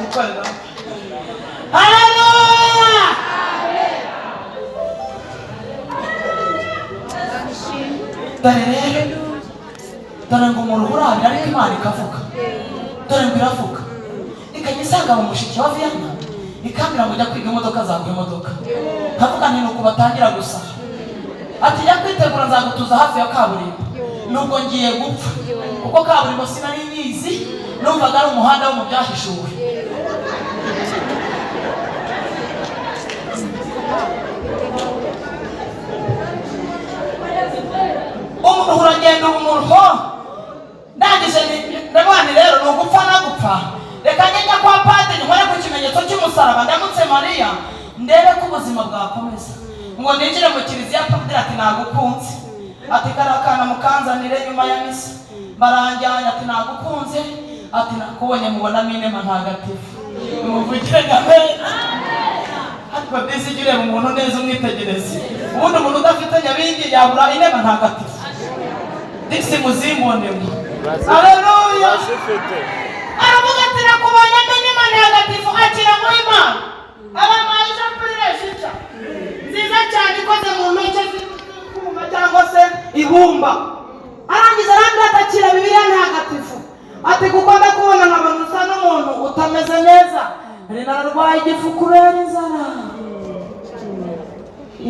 gukorera. Haleluya! Dore rero, dore ngo umuntu urabira, ariko Imana ikavuga. Dore ngo iravuga, ikajya isanga mu mushiki wa Viyana, ikambwira ngo ujya kwiga imodoka, zaguha imodoka. Nkavuga nti nuko batangira gusa, ati jya kwitegura, nzagutuza hafi ya kaburimbo. Nubwo ngiye gupfa, kuko kaburimbo sinari nyizi, numvaga ari umuhanda wo mu byahishuwe. Umuntu uragenda umuruho. Ndangije ndavuga nti rero ni ugupfa nagupfa, reka njye kwa padiri nkore ku kimenyetso cy'umusaraba, ndamutse Mariya, ndebe ko ubuzima bwakomeza. Ngo ninjire mu kiliziya, padiri ati nagukunze, ati kariya kana mukanzanire nyuma ya misa. Baranjyanye, ati nagukunze, ati nakubonye mubonamo inema ntagatifu. Muvugire gahera. Ariko disi ujye ureba umuntu neza, umwitegereze. Ubundi umuntu udafite nyabingi yabura inema ntagatifu? Disi muzimbonemo. Haleluya! Urazifite. Aravuga ati nakubonyemo inema ntagatifu, akira mu Imana. Abamuhaye ishapure shica nziza cyane ikoze mu mpeke z'ibyuma cyangwa se ibumba. Arangiza arambwira ati akira Bibiliya ntagatifu, ati kuko ndakubona nkabona usa n'umuntu utameze neza. Nari nararwaye igifu kubera inzara.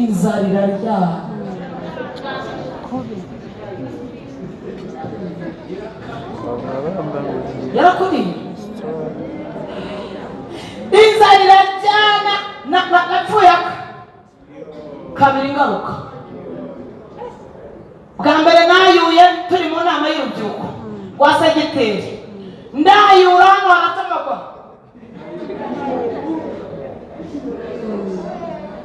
Inzara iraryana. Yarakuriye inzara iraryana. Napfuye aka kabiri ngaruka. Bwa mbere nayuye turi mu nama y'urubyiruko rwa segiteri, ndayura hano haratamagwa,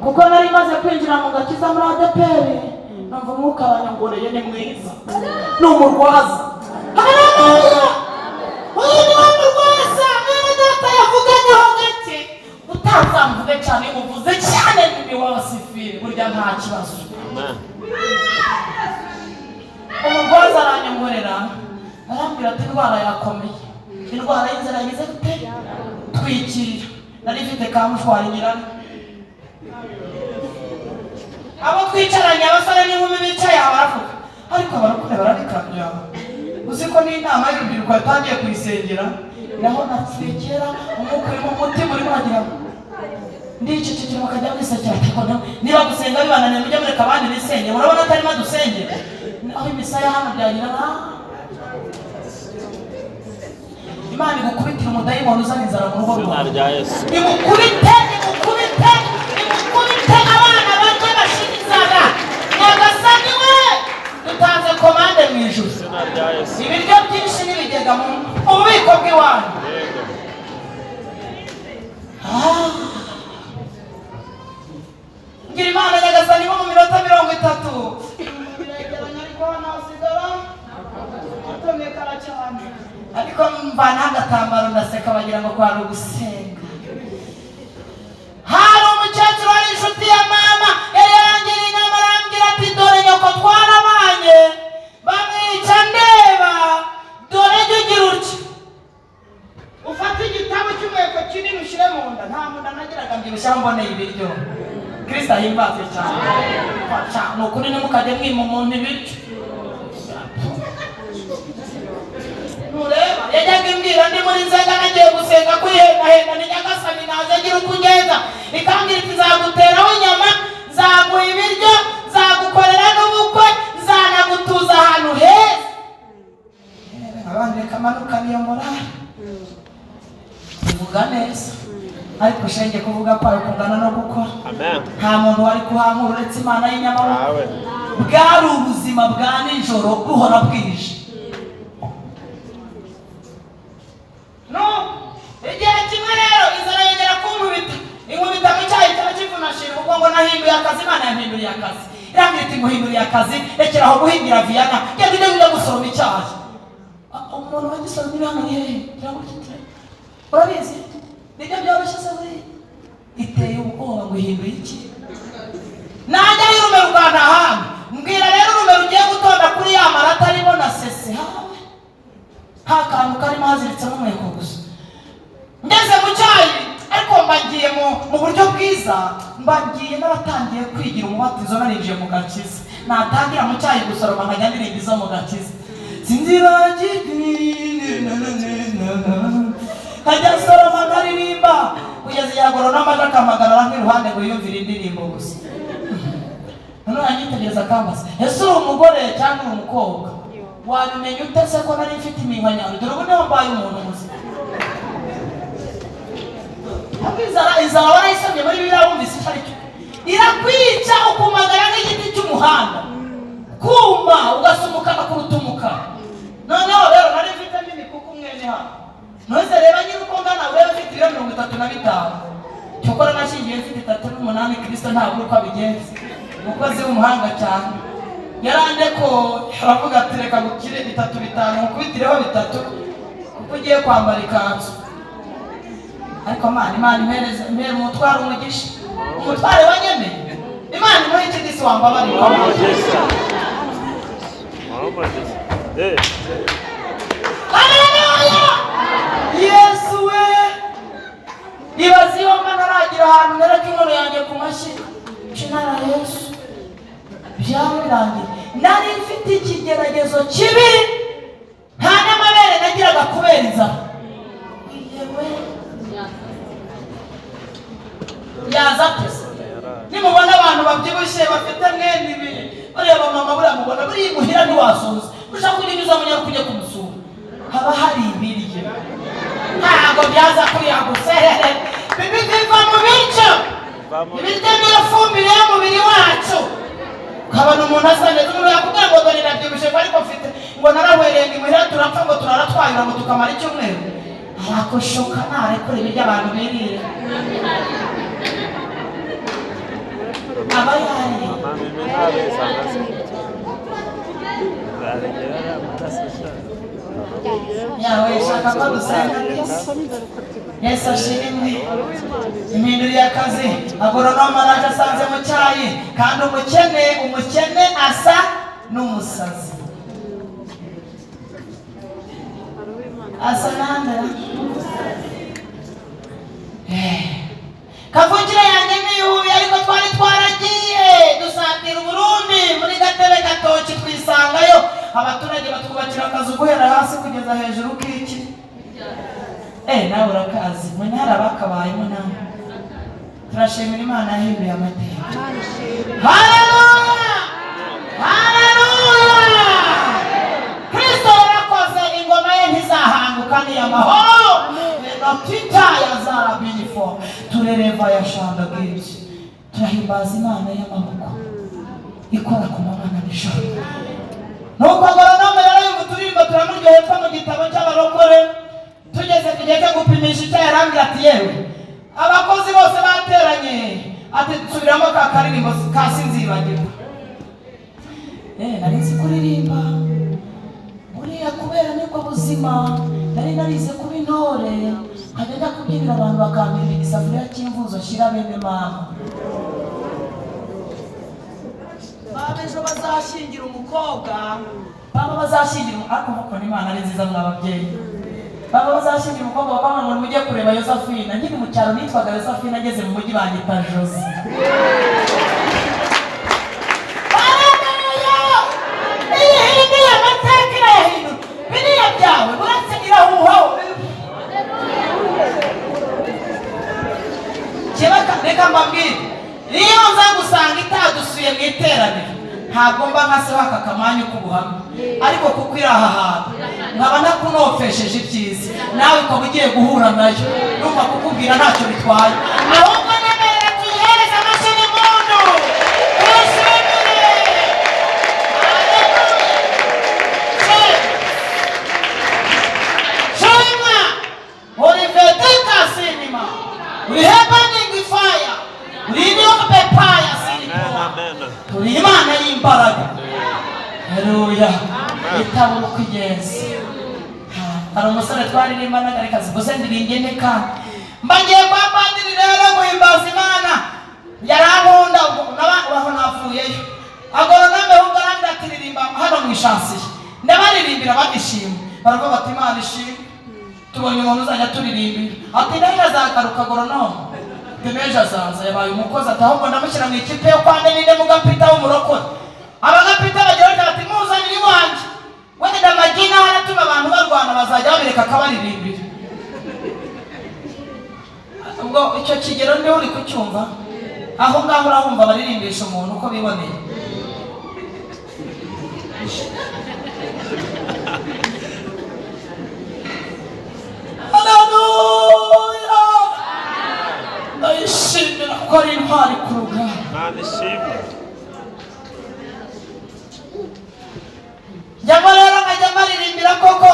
kuko nari maze kwinjira mu gakiza muri ADEPR, numva umwuka aranyongoreye. Ni mwiza, ni umurwaza. Haleluya! Uyu ni we murwaza mwene data yavuganyeho gake. Utazamuvuge cyane, uvuze cyane ni wabasifire, burya nta kibazo. Amen. Umurwaza aranyongorera, arambwira ati indwara yakomeye, indwara y'inzara yagize gute? Twikira. Nari mfite ka mushwari nyirane. Abo twicaranye, abasore n'inkumi bicaye aha, baravuga, ariko abarokore barabikabya. Uzi ko n'inama y'urubyiruko yatangiye kuyisengera? Naho napfuye kera, umwuka urimo, umutima urimo uragira ngo ndicecekera, bakajya bisekera. Ariko niba gusenga bibananiye, mujye mureka abandi bisenge. Murabona atarimo adusengera, aho imisaya hano byagira. Imana igukubitira umudayimoni uzana inzara mu rugo Izina rwawe. rya Yesu. Imukubite, imukubite, imukubite, abana barye bashira inzara. Nyagasani we, dutanze komande mu ijuru. Izina rya Yesu. Ibiryo byinshi n'ibigega mu bubiko bw'iwanyu. Yego. Ah. Ngira Imana nyagasani, nko mu minota 30 biregeranya, ariko hano hasigara hatonekara cyane. Ariko mvanaho agatambaro, ndaseka, bagira ngo kwari ugusenga. Hari umukecuru wari inshuti ya mama, yari yarangiriye inama, arambwira ati dore nyoko twarabanye bamwica ndeba, dore jya ugira utya, ufate igitabo cy'umweko kinini ushyire mu nda. Nta mu nda nagiraga, mbyibushye aho mboneye ibiryo. Kristo ahimbazwe cyane. Fasha, ni ukuri ntimukajye mwima umuntu ibiryo. Ntureba, yajyaga imbwira ndi muri nzega, nagiye gusenga kwihendahenda, ni nyagasani naze agira uko ugenda, ikambwira iti nzaguteraho inyama, nzaguha ibiryo, nzagukorera n'ubukwe, nzanagutuza ahantu heza. Abandi reka manuka niyo morale. Ivuga neza, ariko shenge kuvuga kwayo kungana no gukora. Amen. Nta muntu wari kuhankura uretse Imana y'inyamaboko. Amen. Bwari ubuzima bwa nijoro buhora bwije. No igihe kimwe rero inzara yongera kunkubita, inkubita mu cyayi cya kivunashira, kuko ngo nahinduye akazi. Imana yampinduriye akazi, irambwira iti nguhinduriye akazi, rekera aho guhingira Viyana, genda ujye ujya gusoroma icyayi. Umuntu wagisoroma iri hano ni hehe? Ngira ngo urabizi, nibyo byoroshye se buriya? Iteye ubwoba ngo ihinduye iki? Najya y'urume rugana ahandi. Mbwira rero urume rugiye gutonda kuri ya marata arimo na sese hawe, nta kantu karimo, haziritsemo umweko gusa. Ngeze mu cyayi. izo narinjiye mu gakiza. Natangira mu cyayi gusoroma, nkajya ndirimba izo mu gakiza, sinzibagirwa, nkajya soroma nkaririmba kugeza igihe agoronome aje akampagarara nk'iruhande ngo yiyumvire indirimbo gusa. Noneho yanyitegereza akambaza: "Ese uri umugore cyangwa uri umukobwa?" Wabimenya ute se ko nari mfite iminkanyari? Dore ubu niho mbaye umuntu muzima. Ahubwo inzara, inzara warayisomye muri Bibiliya, wumvise icyo ari cyo? Irakwica, ukumagara nk'igiti cy'umuhanda, kuma ugasa umukara kuruta umukara. Noneho rero nari mfitemo imikuku mwene hano. Ntuze reba nyine uko ngana, urebe, mfite ibiro 35. Cyokora nashingiye mfite 38. Kirisito ntabwo uko abigenza, umukozi w'umuhanga cyane. Yarande ko aravuga ati: "Reka gukire bitatu bitanu, nkubitireho bitatu kuko ugiye kwambara ikanzu." Ariko Mana, Imana impereze, impere umutwaro, umugisha, umutware wanyemeye. Imana imuhe ikindi si wambabarira. Umugisha. Umugisha. Eh. Haleluya! Yesu we! Ibaze iyo mba ntaragira ahantu nereka inkono yanjye ku mashyi cinara Yesu, byaba birangiye. Nari mfite ikigeragezo kibi, nta n'amabere nagiraga kubera inzara. Yewe, yaza atese. Nimubona abantu babyibushye bafite mwene ibi, bariya bamama, buriya mubona buriya imuhira ntiwasuhuza. Ushaka kujya unyuza munyaruka ujye kumusura, haba hari ibiryo. Ntabwo byaza kuriya guserere, biva mu biryo. Ibiryo niyo fumbire y'umubiri wacu. Ukabona umuntu asa neza, umuntu yakubwira ngo dore ndabyibushye ariko mfite ngo narahwereye, ngo imuhira turapfa, ngo turara twayura, ngo tukamara icyumweru. Arakoshoka narekura ibiryo abantu birira, aba yariye. Mama mimi ntabesanga se. Nzarengera amaraso sha. Yawe shaka ko dusenga. Yesu ashimwe. Impinduriye akazi. Agoronome araje asanze mu cyayi. Kandi umukene, umukene asa n'umusazi, asa nande? Kavukire yanjye niyubiye, ariko twari twaragiye dusatira Uburundi muri Gatebe Gatoki, twisangayo abaturage batwubakira akazu guhera hasi kugeza hejuru k'iki. Nawe urakazi, mwe ntari abakabayemo nawe. Turashimira Imana yahinduye amateka. Haleluya, haleluya! Kristo yarakoze, ingoma ye ntizahanguka, ni amahoro. Enotita ya zara binifo turereva ya shanda bwinshi. Turahimbaza Imana y'amaboko ikora ku manywa na nijoro. Nuko agoronome rero yumva uturirimbo turamuryoheye two mu gitabo cy'abarokore. Tugeze ku gihe cyo gupimisha icyayi, arambwira ati: "Yewe, abakozi bose bateranye," ati: "nsubiramo ka karirimbo ka sinzibagirwa." Nari nzi kuririmba buriya kubera nibwo buzima nari narize kuba intore, nkajya njya kubyinira abantu bakambirira igisafuriya cy'imvuzo nshyira bene mama. Baba ejo bazashyingira umukobwa, baba bazashyingira ariko mukora Imana ari nziza mwa babyeyi. Baba bazashyingira umukobwa, bakavuga ngo mujye kureba Yosafina. Nkiri mu cyaro nitwaga Yosafina, ngeze mu mujyi banyita Jose. Haleluya! Iyi hinduye amateka, irayahindura. Biriya byawe uretse irahuhaho. Kebaka, reka mbabwire, iyo nza gusanga itadusuye mu iteraniro, ntabwo mba nka se w'aka kamanyu k'ubuhamya. Ariko kuko iri aha hantu, nkaba ntakunofesheje ibyiza, nawe ukaba ugiye guhura nayo, numva kukubwira ntacyo bitwaye. Ahubwo nemerera tuyihereze amashyi n'impundu, tuyishimire. Haleluya! Shima uri vedika sinima, uri happening fire, uri new paya sinima. Amen. Turi Imana y'imbaraga. Haleluya! Itabura uko igenza. Hari umusore twaririmbanaga, reka ziguze ndiringe neka mbagiye kwa padiri rero guhimbaza Imana. Yarankunda ubwo aho navuyeyo, agoronome ahubwo arambwira ati: "Ririmba hano mu ishansiye." Ndabaririmbira babishima, baravuga bati: "Imana ishimwe, tubonye umuntu uzajya turirimbira." Ati: "Nawe azagaruka agoronome." Demeje azaza yabaye umukozi, ati ahubwo ndamushyira mu ikipe yo kwa ninde mugapita w'umurokore. Abagapita bagira bati muzanire iwanjye, wenda amagina aratuma abantu barwana, bazajya babireka akabaririmbira. Ubwo icyo kigero niho uri kucyumva, aho ngaho urahumva baririmbisha umuntu uko biboneye. Haleluya, ndayishimira ko ari intwari ku rugamba. Imana ishimwe. Njyamo rero nkajya maririmbira koko.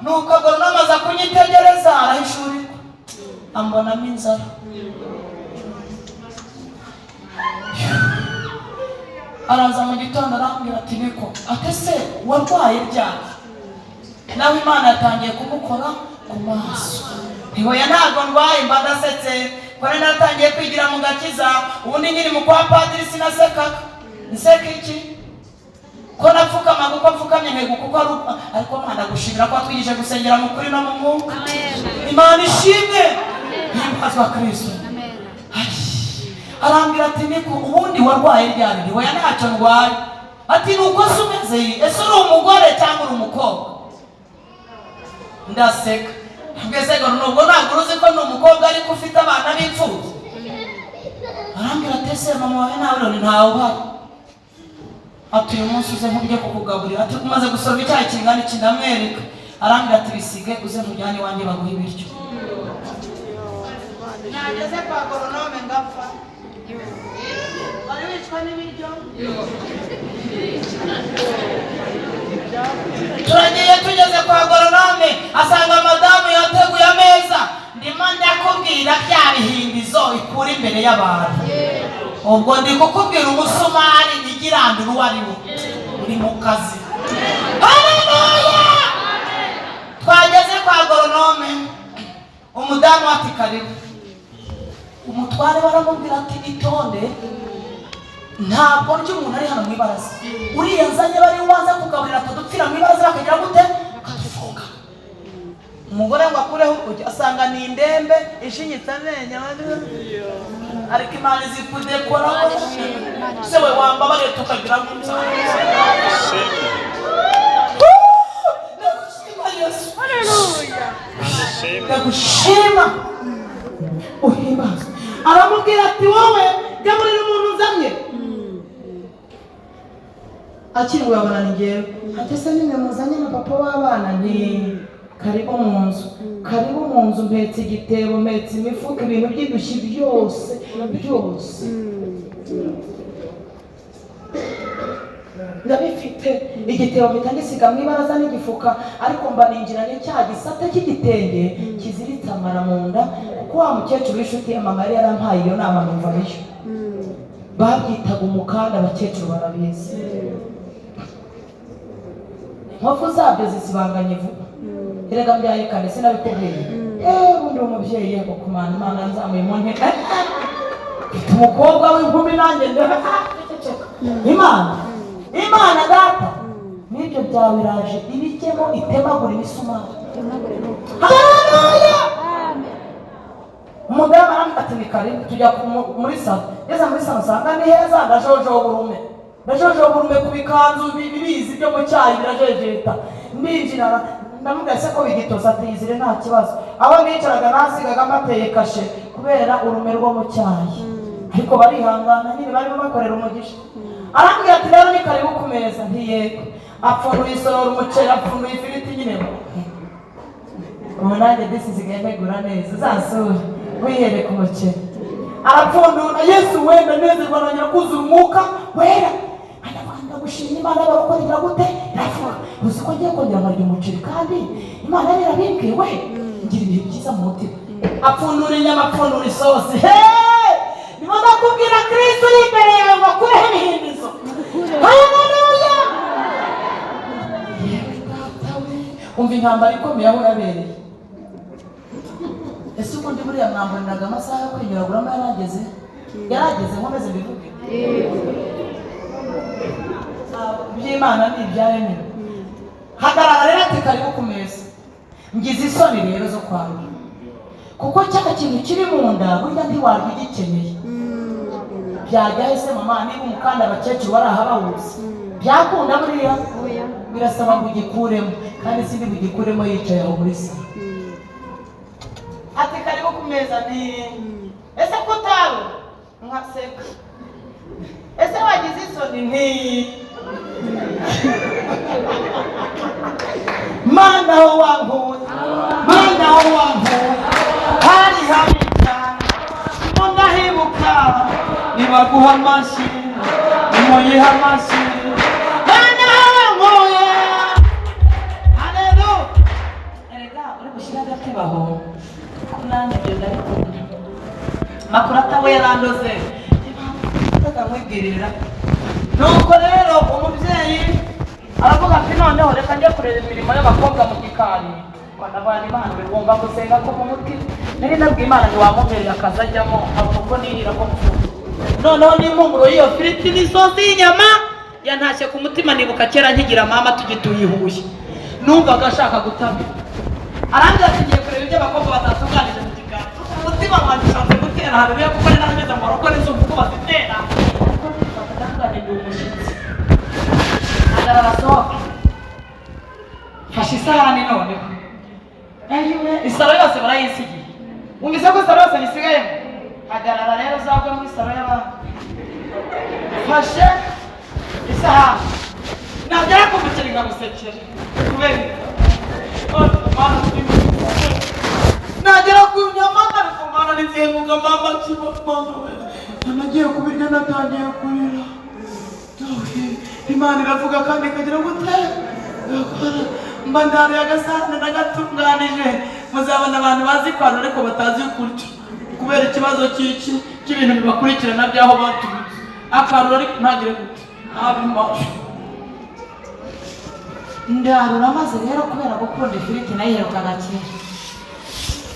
Nuko agoronome aza kunyitegereza, arahishurirwa, ambonamo inzara. Araza mu gitondo arambwira ati niko ate se warwaye ryari? Nawe Imana yatangiye kumukora ku maso. Ntihoya ntabwo ndwaye, mba ndasetse ko nari naratangiye kwigira mu gakiza. Ubundi nkiri mu kwa padiri sinasekaga. Nseka iki ko napfukamaga uko mfukamye nkego kuko ari uko? Ariko Mana gushimira ko watwigije gusengera mu kuri no mu mwuka. Imana ishimwe, himbazwa Kristo. Arambwira ati niko ubundi warwaye ryari? Ntihoya ntacyo ndwaye. Ati nuko se umeze, ese uri umugore cyangwa uri umukobwa? Ndaseka mbese ngo nubwo ntabwo uzi ko ni umukobwa ariko ufite abana b'imfubyi. Arambwira ati ese mama wawe nawe none ntawe uhari? Ati uyu munsi uze nkubye kukugaburira. Ati umaze gusoroma icyayi kingana iki? Ndamwereka. Arambwira ati bisige uze nkujyane iwanjye baguhe ibiryo. Nageze kwa goronome ngapfa, wari wicwa n'ibiryo. Turagiye tugeze kwa goronome asanga madamu yateguye ameza. Ndimo ndakubwira bya bihindizo ikura imbere y'abantu. Ubwo ndi kukubwira umusumari igirandura uwo ari we uri mu kazi. Haleluya! Twageze kwa goronome, umudamu ati karibu. Umutware baramubwira ati itonde, ntabwo ndya umuntu ari hano mu ibaraza. Uriya nzanye bari ubanza kugaburira atadupfira mu ibaraza bakagira gute, bakadufunga. Umugore ngo akureho urugi asanga ni indembe ishinyitse amenyo, ariko Imana izi kudekora. Se we wambabariye tukagira gutya. Ishimwe. Ndagushima Yesu, Imana ishimwe. ndagushima uhimbazwe. Aramubwira ati wowe gaburira umuntu nzanye. Akinguye abona ni njyewe. Ati ese nimwe muzanye na papa w'abana? Ni karibu mu nzu, karibu mu nzu. Mpetse igitebo, mpetse imifuka, ibintu by'indushyi byose byose ndabifite. Igitebo mpita ngisiga mu ibaraza n'igifuka, ariko mba ninjiranye cya gisate cy'igitenge kiziritse amara mu nda, kuko wa mukecuru w'inshuti ya mama yari yarampaye iyo nama numva ariyo. Babyitaga umukanda, abakecuru barabizi. Inkovu zabyo zisibanganye vuba. Erega mbyaye kane sinabikubwiye. Ubundi umubyeyi yego kumana Imana nzamuye mu ntebe. Mfite umukobwa w'inkumi nanjye ndaceceka. Imana, Imana data, n'ibyo byawe iraje ibijyemo itemagura imisumari. Haleluya! Umudamu arambwira ati ni karibu. Tujya muri salo. Ngeze muri salo nsanga ni heza, ndajojoba urume, ndajojoba urume ku bikanzu bibizi byo mu cyayi birajejeta. Ndinjira ndamubwira se ko bigitoza, ati yizire nta kibazo. Aho nicaraga nasigaga mbateye kashe kubera urume rwo mu cyayi, ariko barihangana nyine barimo bakorera umugisha. Arambwira ati rero ni karibu ku meza. Ntiyego. Apfunduye isorori umuceri, apfunduye ifiriti nyine. Ubu nanjye disi nsigaye ntegura neza, uzansure wihere ku muceri. Arapfundura, Yesu wenda nezerwa, nongera kuzura umwuka wera. Ndavuga gushima Imana barukorera gute, iravuga uzi ko ngiye kongera nkarya umuceri kandi Imana yari yarabimbwiye we, ngira ibihe byiza mu mutima. Apfundura inyama, apfundura isosi. Ndimo ndakubwira Kristo uri imbere yawe ngo akureho ibihindizo. Haleluya! Yewe data we, umva intambara ikomeye aho yabereye. Ese ubundi buriya mwamburiraga amasaha yo kwinyuraguramo yarageze? Yarageze nkomeze mbivuge. Iby'Imana ni ibyayo nyine. Hagarara rero ati karibu ku meza. Ngize isoni rero zo kwarura Kuko cya kintu kiri mu nda burya ntiwarya ugikeneye. Byajya hese mama niba umukanda abakecuru bari aha bawuzi byakunda buriya birasaba ngo ugikuremo, kandi sindi bugikuremo yicaye aho muri salo. Ati karibu ku meza ni ese ko utaru nkaseka, ese wagize isoni nti Mana aho wankuye, Mana aho wankuye, hari habi cyane ndahibuka, nibaguha amashyi nimuyiha amashyi, Mana aho wankuye. Haleluya. Erega uri gushyira agatebe aho nanjye ibyo ndabikunda. Makuru atabo yarandoze nkwibwirira. Nuko rero umubyeyi aravuga ati noneho reka njye kureba imirimo y'abakobwa mu gikari. Ndabona Imana bigomba gusenga ko mu mutima nari nabwiye Imana ntiwamumperera akazi ajyamo abona uko nirira ko mfuye. Noneho n'impumuro y'iyo firiti n'isosi y'inyama yantashye ku mutima, nibuka kera nkigira mama tugituye i Huye, numvaga ashaka gutamira. Arambwira ati ngiye kureba ibyo abakobwa batatunganije mu gikari. Umutima wanjye ushatse gutera haleluya, kuko nari narameze mu rugo n'inzu kuko bazitera. Ndi umushyitsi arasohoka fashe isahani noneho isaro yose barayisigiye. Wumvise ko isaro yose nisigayemo? Hagarara rero uzagwe muri saro y'abandi. Fashe isahani nagera ku muceri nkagusekera kubera nagera ku nyama ariko mana n'izihemuka mama mama nagiye kubirya natangiye kurira. Imana iravuga kandi ikagira gute mba ndaruye agasahane nagatunganije. Muzabona abantu bazi kwarura ariko batazi kurya kubera ikibazo cy'iki cy'ibintu bibakurikirana by'aho baturutse. Akarura ariko ntagire gute ntabimashe. Ndarura maze rero kubera gukunda ifiriti nayiherukaga kera,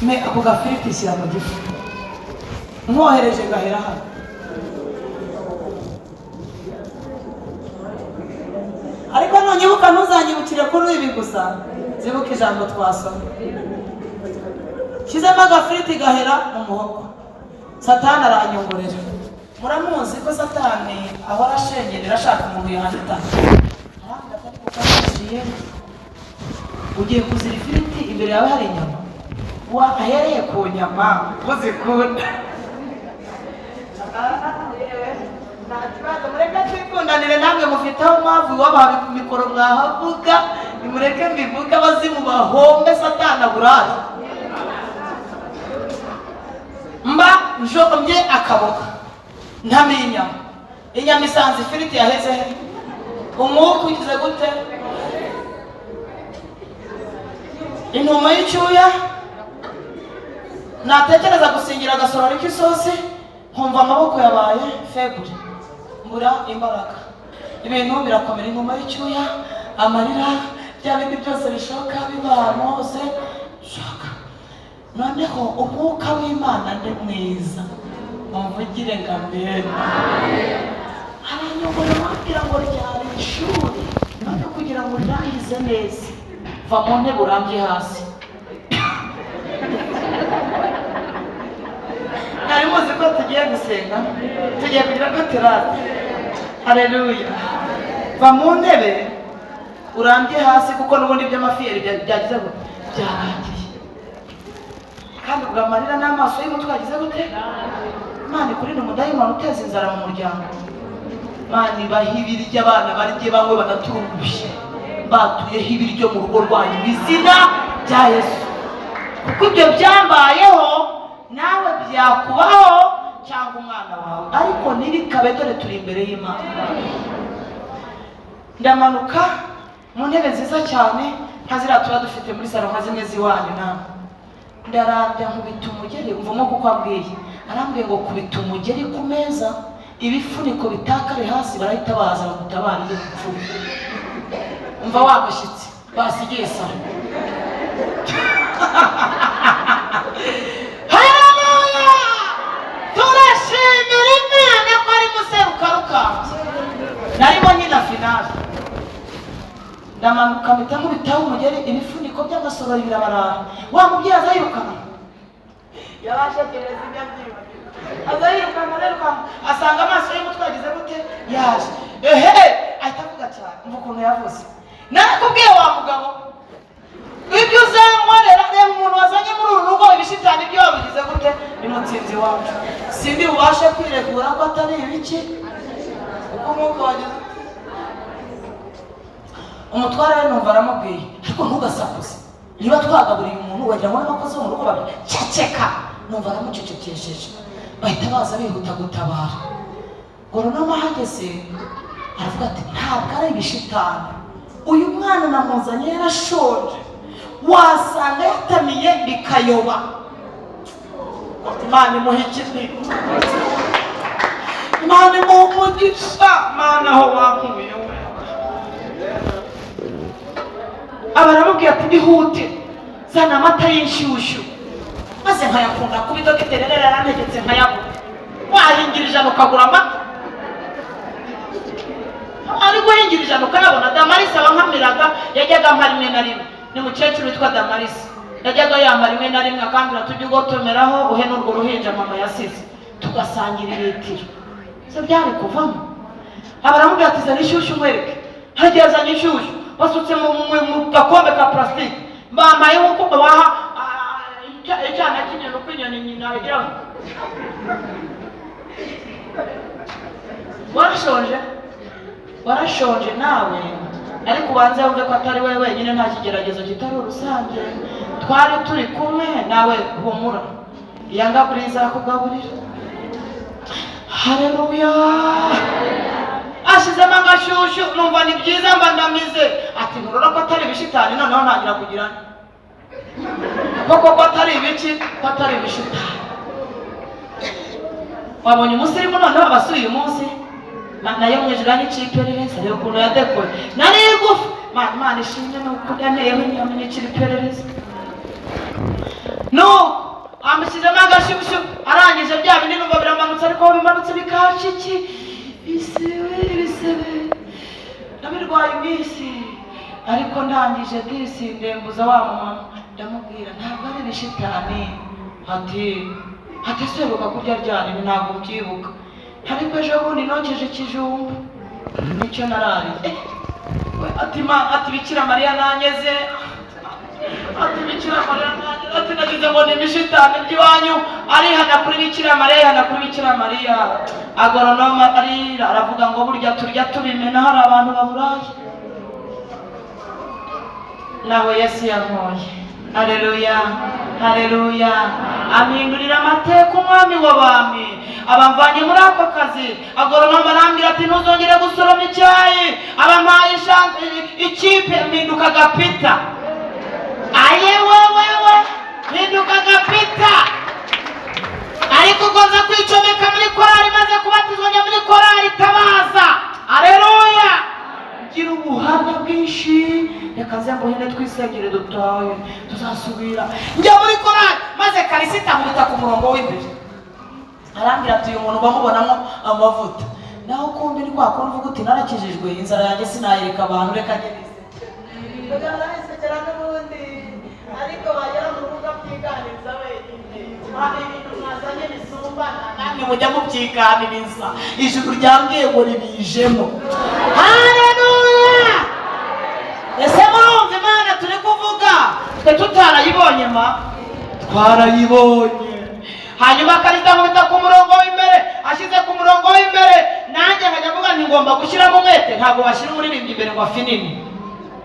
me ako gafiriti shyira mu gifu nkohereje gahera hano. Ariko nunyibuka ntuzanyibukire kuri ibi gusa, zibuka ijambo twasoma. Shyizemo agafiriti gahera mu muhogo, Satani aranyongorera. Muramuzi ko Satani ahora ashengerera ashaka umuntu yahita. Ugiye kuzira ifiriti imbere yawe hari inyama, wahereye ku nyama uzikunda. Nta kibazo, mureke twikundanire namwe mufite aho mwavuye wabaha mikoro mwahavuga, nimureke mbivuge abazimu bahombe Satani aburare. Mba njombye akaboko ntamiye inyama, inyama isanze ifiriti yaheze he? Umwuka ugize gute? Intuma y'icyuya natekereza gusingira agasorori k'isosi nkumva amaboko yabaye febure, mbura imbaraga, ibintu birakomera. Intuma y'icyuya, amarira, bya bindi byose bishoka biba ahantu hose shoka. Noneho umwuka w'Imana ni mwiza, mumvugire ngo amen. Aranyobora arambwira ngo ryari ishuri, none kugira ngo ndangize neza va mu ntebe urambye hasi. Mwari muzi ko tugiye gusenga, tugiye kugira ko terate. Haleluya. Va mu ntebe urambye hasi kuko n'ubundi by'amafiyeri byagize gute byarangiye. Kandi ubwo amarira n'amaso y'umutwe yagize gute? Imana ikurinde umudayimoni uteza inzara mu muryango. Imana ibahe ibiryo abana barye banywe banatunguye, batuyeho ibiryo mu rugo rwanyu mu izina rya Yesu. Kuko ibyo byambayeho nawe byakubaho cyangwa umwana wawe, ariko ntibikabe. Dore turi imbere y'Imana. Ndamanuka mu ntebe nziza cyane nka ziriya tuba dufite muri salo nka zimwe z'iwanyu namwe. Ndarambya nkubita umugeri, umvamo kuko ambwiye, arambwiye ngo kubita umugeri ku meza ibifuniko bitakare hasi barahita baza bagutabara iyo upfuye. Umva wa mushyitsi basigiye salo. Haleluya! Turashimira Imana ko ari muserukarukambye. Narimo nyina finale, ndamanuka mpita nkubitaho umugeri, ibifuniko by'amasorori birabarara. Wa mubyeyi aza yirukana, Yarashekereza ibyo abyibagirwa, aza yirukanka, arirukanka, asanga amaso y'umutwe yagize gute? Yaje. Ehe, ahita avuga cyane. Umva ukuntu yavuze: "Narakubwiye wa mugabo, ibyo uzankorera. Reba umuntu wazanye muri uru rugo ibishitani ibyo wabigize gute? Ni mutsinzi wacu, sindi bubashe kwiregura ko atari ibiki, kuko umwuka wagize ute?" Umutware we numva aramubwiye: "Ariko ntugasakuze, niba twagaburiye umuntu wagira ngo n'abakozi bo mu rugo babiri, ceceka." Numva aramucecekesheje, bahita baza bihuta gutabara. Goronoma ahageze aravuga ati: "Ntabwo ari ibishitani, uyu mwana namuzanye yarashonje, wasanga yatamiye bikayoba." Imana imuha ikiniga, Imana imuha umugisha. Mana, aho wankuye we! Aba aramubwira ati: "Ihute, zana amata y'inshyushyu." Maze nkayakunda kuba dogiteri rero yarantegetse nkayabura. Wahingira 100 ukagura amata, ari guhingira 100 ukayabona. Damarisi aba nkamiraga, yajyaga ampa rimwe na rimwe. Ni mukecuru witwa Damarisi, yajyaga yampa rimwe na rimwe, akambwira: "Tujye ugotomeraho, uhe n'urwo ruhinja mama yasize, tugasangira litiro." Se byari kuvamo? Aba aramubwira ati: "Zana inshyushyu nkwereke." Hagiye azanye inshyushyu, basutse mu gakombe ka purasitike, bampaye nk'uko babaha icyana cy'inyoni, uko inyoni nyina igira ngo warashonje, warashonje nawe. Ariko ubanze wumve ko atari wowe wenyine, nta kigeragezo kitari urusange, twari turi kumwe nawe. Humura, iyangaburiye izakugaburira. Haleluya! Ashyizemo agashyushyu, numva ni byiza, mba ndamize. Ati: "Nturora ko atari ibishitani?" Noneho ntangira kugira koko ko atari ibiki, ko atari ibishitani. Wabonye umusirimu noneho abasuye uyu munsi. Nayo mu ijuru anyiciye iperereza. Reba ukuntu yadekoye nari igufa. Imana ishimwe, ni ukuri yanteyeho inyama, inyicira iperereza. Nuko amushyizemo agashyushyu, arangije bya bindi numva biramanutse, ariko aho bimanutse bikaca iki? Ibisebe, ibisebe nabirwaye iminsi. Ariko ndangije disi ndembuza wa mumama, ndamubwira: "Ntabwo ari ibishitani." Ati: "Ese uheruka kurya ryari?" "Ntabwo mbyibuka, ariko ejo bundi nokeje ikijumba, nicyo narariye." Eh, we, ati: "Ma," ati: "Bikira Mariya nanyeze." Ati: "Bikira Mariya nanyeze." Ati: "Nagize ngo ni ibishitani by'iwanyu." Arihana kuri Bikira Mariya, yihana kuri Bikira Mariya. Agoronoma arira, aravuga ngo burya turya tubimena, hari abantu baburaye. Naho Yesu yankoye. Haleluya, haleluya! Ampindurira amateka umwami w'abami, abamvanye muri ako kazi. Agoronoma arambwira ati: "Ntuzongere gusoroma icyayi." Abampaye ikipe, mpinduka gapita. Aye wewewe, mpinduka gapita. Ariko ubwo nza kwicomeka muri korali, maze kubatizwa njya muri korali Tabaza. Aleluya! Gira ubuhamya bwinshi, reka nze nguhene twisengere dutahe, tuzasubira. Njya muri korali, maze Karisita ankubita ku murongo w'imbere, arambwira ati: "Uyu muntu bamubonamo amavuta." Naho kumbi ni kwa kundi uvuga uti: "Narakijijwe, inzara yanjye sinayereka abantu, reka njye nisekera." Nisekera n'ubundi, ariko bagera mu rubuga byiganiriza wenyine. Hari ibintu mwazanye bisumbana, namwe mujya mubyiganiriza. Ijuru ryambwiye ngo ribijemo. Haleluya! Ese murumva Imana turi kuvuga? Twe tutarayibonye ma, twarayibonye. Hanyuma Karisita nkubita ku murongo w'imbere. Ashyize ku murongo w'imbere, nanjye nkajya mvuga nti ngomba gushyiramo umwete. Ntabwo bashyira umuririmbyi imbere ngo afinine.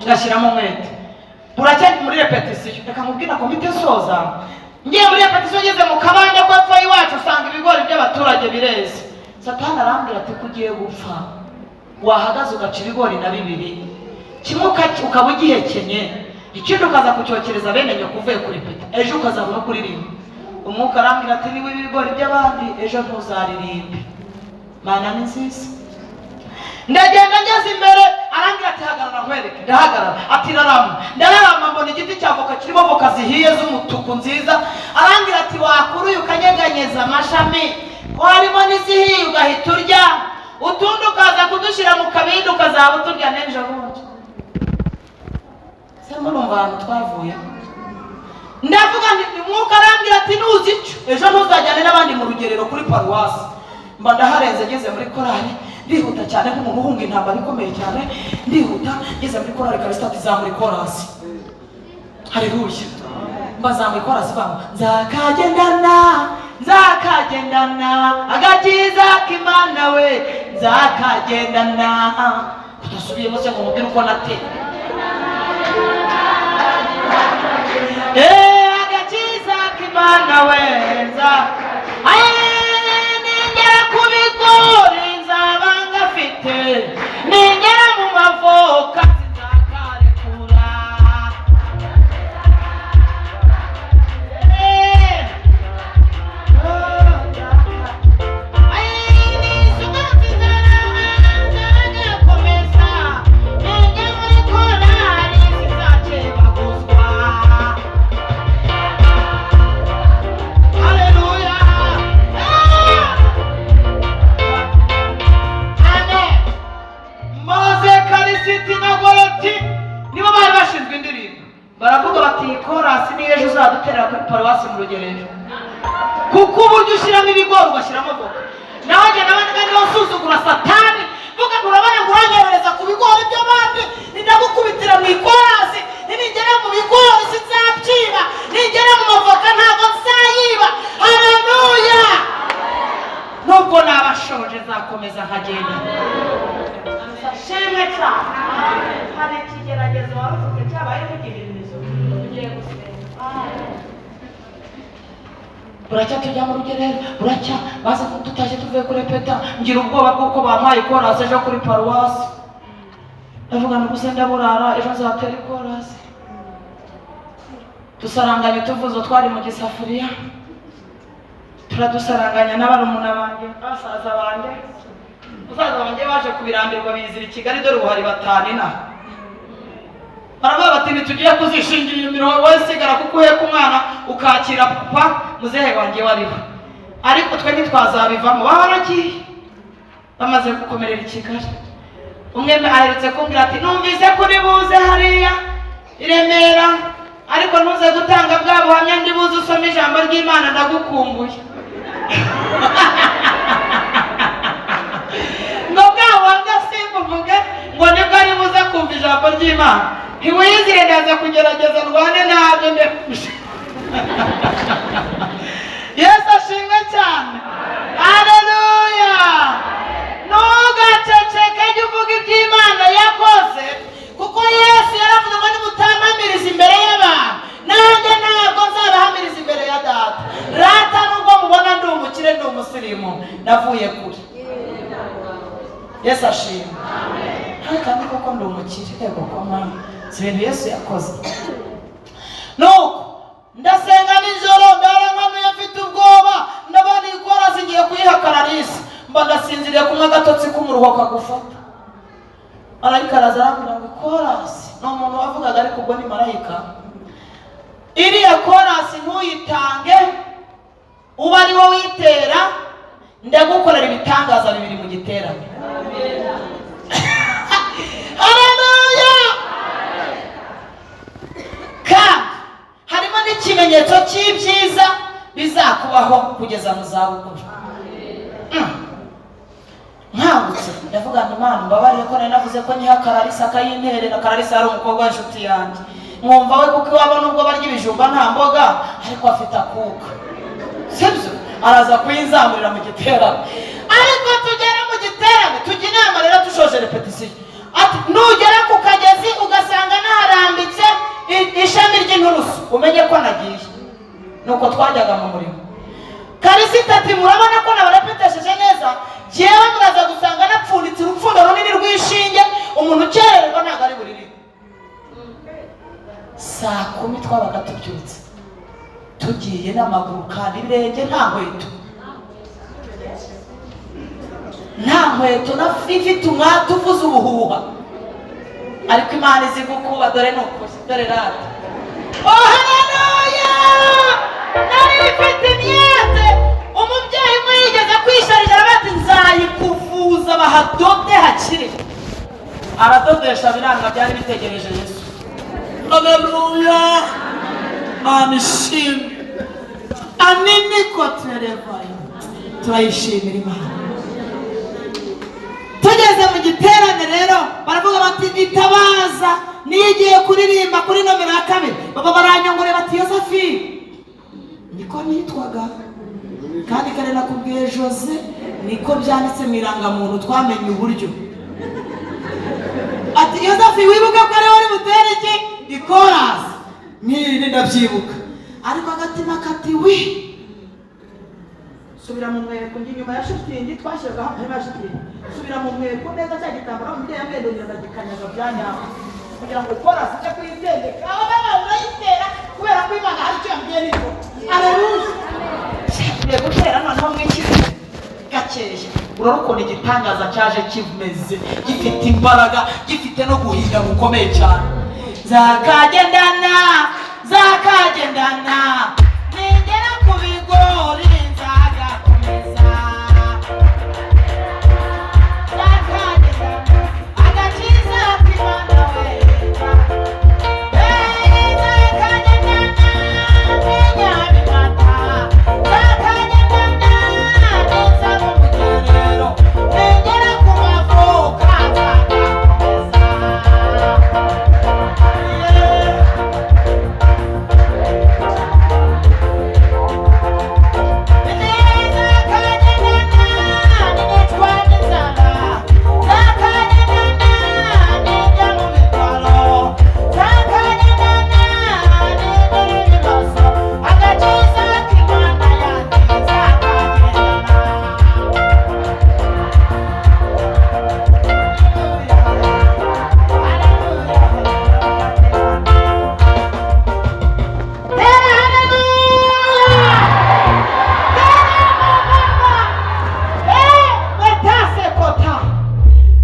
Ngashyiramo umwete. Buracyari muri repetisiyo, reka nkubwire komite soza. Ngiye muri repetisiyo, ngeze mu kabande ko epfo y'iwacu, usanga ibigori by'abaturage bireze. Satani arambwira ati: "Ko ugiye gupfa, wahagaze ugaca ibigori na bibiri, kimwe ukaba ugihekenye, ikindi ukaza kucyokereza bene nyoko uvuye kurepeta, ejo ukazabona kuririmba." Umwuka arambwira ati: "Niba ibigori by'abandi, ejo ntuzaririmbe." Mana ni nziza. Ndagenda, ngeze imbere arambwira ati: "Hagarara nkwereke." Ndahagarara. Ati: "Rarama." Ndararama, mbona igiti cya voka kirimo voka zihiye z'umutuku nziza. Arambwira ati: "Wakuruye ukanyeganyeza amashami, ko harimo n'izihiye, ugahita urya, utundi ukaza kudushyira mu kabindi, ukazaba uturya n'ejo bundi." Se murumva ahantu twavuye? Ndavuga nti Umwuka arambwira ati: "Nuzi icyo, ejo ntuzajyane n'abandi mu rugerero kuri paruwasi." Mba ndaharenze, ngeze muri korali ndihuta cyane nk'umuntu uhunga intambara ikomeye cyane. Ndihuta, ngeze muri korali, Karisita ati: "Zamura ikorasi." Haleluya! Mbazamuye ikorasi, banga nzakagendana, nzakagendana agakiza k'Imana we, nzakagendana. Kudasubiyemo se ngo mubwire uko nateye? Agakiza k'Imana we nza. Ningera ku bigori nzaba ngafite, ningera mu mavoka sinzakarekura. Nzagakomeza ninjya muri korali sinzakebaguzwa. Haleluya! Amen. Maze Karisiti na Goroti nibo bari bashinzwe indirimbo, baravuga bati: "Iyi korasi niyo ejo uzaduterera kuri paruwasi mu rugerero, kuko uburyo ushyiramo ibigori ugashyiramo voka." Nawe njye nawe niba usuzugura Satani, vuga ngo: "Urabona ngo uranyohereza ku bigori by'abandi, nindagukubitira mu ikorasi. Ningera mu bigori sinzabyiba, ningera mu mavoka ntabwo nzayiba." Haleluya! Nubwo naba nshonje nzakomeza nkagenda. Shimwe cyane. Hari ikigeragezo wari ufite cyabaye nk'igihimizo, ugiye gusenga, buracya tujya mu rugerero, buracya baza tutashye tuvuye kurepeta, ngira ubwoba bw'uko bampaye ikorasi ejo kuri paruwasi. Ndavuga ngo: "Ubuse ndaburara, ejo nzatera ikorasi." Dusaranganya utuvuzo twari mu gisafuriya, turadusaranganya n'abarumuna banjye, basaza banjye. Musaza wanjye baje kubirambirwa, bizira i Kigali. Dore ubu hari batanu inaha. Baravuga bati: "Ntitugiye kuzishingira imirongo, wowe sigara kuko uheka umwana ukakira papa." Muzehe wanjye wariho, ariko twe ntitwazabivamo. Baba baragiye bamaze gukomerera i Kigali. Umwe aherutse kumbwira ati: "Numvise ko uri buze hariya i Remera, ariko ntuze gutanga bwa buhamya, ndi buze usome ijambo ry'Imana, ndagukumbuye." Ngo bwa buhamya simbuvuge, ngo nibwo ari buze kumva ijambo ry'Imana. Ntiwizire, ndaza kugerageza ndwane nabyo ndekuje. Yesu ashimwe cyane. Haleluya! Ntugaceceke, jya uvuga iby'Imana yakoze, kuko Yesu yaravuze ngo: "Nimutampamiriza imbere y'abantu, nanjye ntabwo nzabahamiriza imbere ya Data." Rata, nubwo mubona ndi umukire, ndi umusirimu, navuye kure. Yesu ashimwe. Kandi koko ndi umukire. Yego ko Mama, si ibintu Yesu yakoze. Nuko ndasenga nijoro, ndarankanuye, mfite ubwoba, ndabona ikora zigiye kuyiha Kararisi. Mba ndasinziriye kumwe agatotsi k'umuruho kagufata. Marayika araza arambwira ngo ikorasi, ni umuntu wavugaga ariko ubwo ni marayika, "Iriya korasi ntuyitange, uba ari wowe witera, ndagukorera ibitangaza bibiri mu giterane." Haleluya! Kandi harimo n'ikimenyetso cy'ibyiza bizakubaho kugeza mu zabukuru. Nkangutse ndavuga nti: "Imana mbabarire ko nari navuze ko nyiha Kararisa akayinterera." Kararisa yari umukobwa w'inshuti yanjye, mwumva we, kuko iwabo nubwo barya ibijumba nta mboga, ariko afite akuka, sibyo? Araza kuyinzamurira mu giterane. Ariko tugera mu giterane, tujya inama rero, dushoje repetisiyo, ati: "Nugera ku kagezi ugasanga naharambitse ishami ry'inturusu, umenye ko nagiye." Nuko twajyaga mu murimo. Karisita ati: "Murabona ko nabarepetesheje neza, jyewe muraza gusanga napfunditse urupfundo runini rw'ishinge, umuntu ukererwa ntabwo ari buririre." Saa 10 twabaga tubyutse, tugiye n'amaguru kandi ibirenge, nta nkweto, nta nkweto, na ifite umwate uvuza ubuhuha, ariko Imana izi gukuba. Dore ni ukuri, dore rata. Oh, haleluya! Nari ifite imyete. Umubyeyi umwe yigeze kwisharija, aravuga ati: "Nzayikuvuza bahadode hakire." Aradodesha biranga, byari bitegereje Yesu. Haleluya! Mana ishimwe. Anini koterevayo, turayishimira Imana. Tugeze mu giterane rero, baravuga bati itabaza niyo igiye kuririmba kuri nomero ya 2. Baba baranyongorera bati Yosefi, niko nitwaga kandi kare nakubwiye Jose, niko byanditse mu irangamuntu, twamenye uburyo. Ati Yosefi, wibuke ko ariwe uri butere iki ikorasi. Nkiri ndabyibuka, ariko agatima kati wi subira mu mweko, njye inyuma ya shitingi twashyiraga hano ya shitingi, subira mu mweko neza, cya gitambaro umubyeyi yambaye ndongera ndagikanyaga bya nyabyo kugira ngo korasi ijye kuyitendeka. Aho baba urayitera kubera ko Imana hari icyo yambwiye nijoro. Aleluya. Ngiye gutera noneho mwikize gakeya. Urarukunda igitangaza cyaje kimeze, gifite imbaraga, gifite no guhinda gukomeye cyane. Zakagendana, zakagendana, ningera ku bigori nzagakomeza. Zakagendana, agakiza k'Imana we. Zakagendana, n'inyabimata. Zakagendana, neza mu mugerero. Ningera ku mavuka nzagakomeza.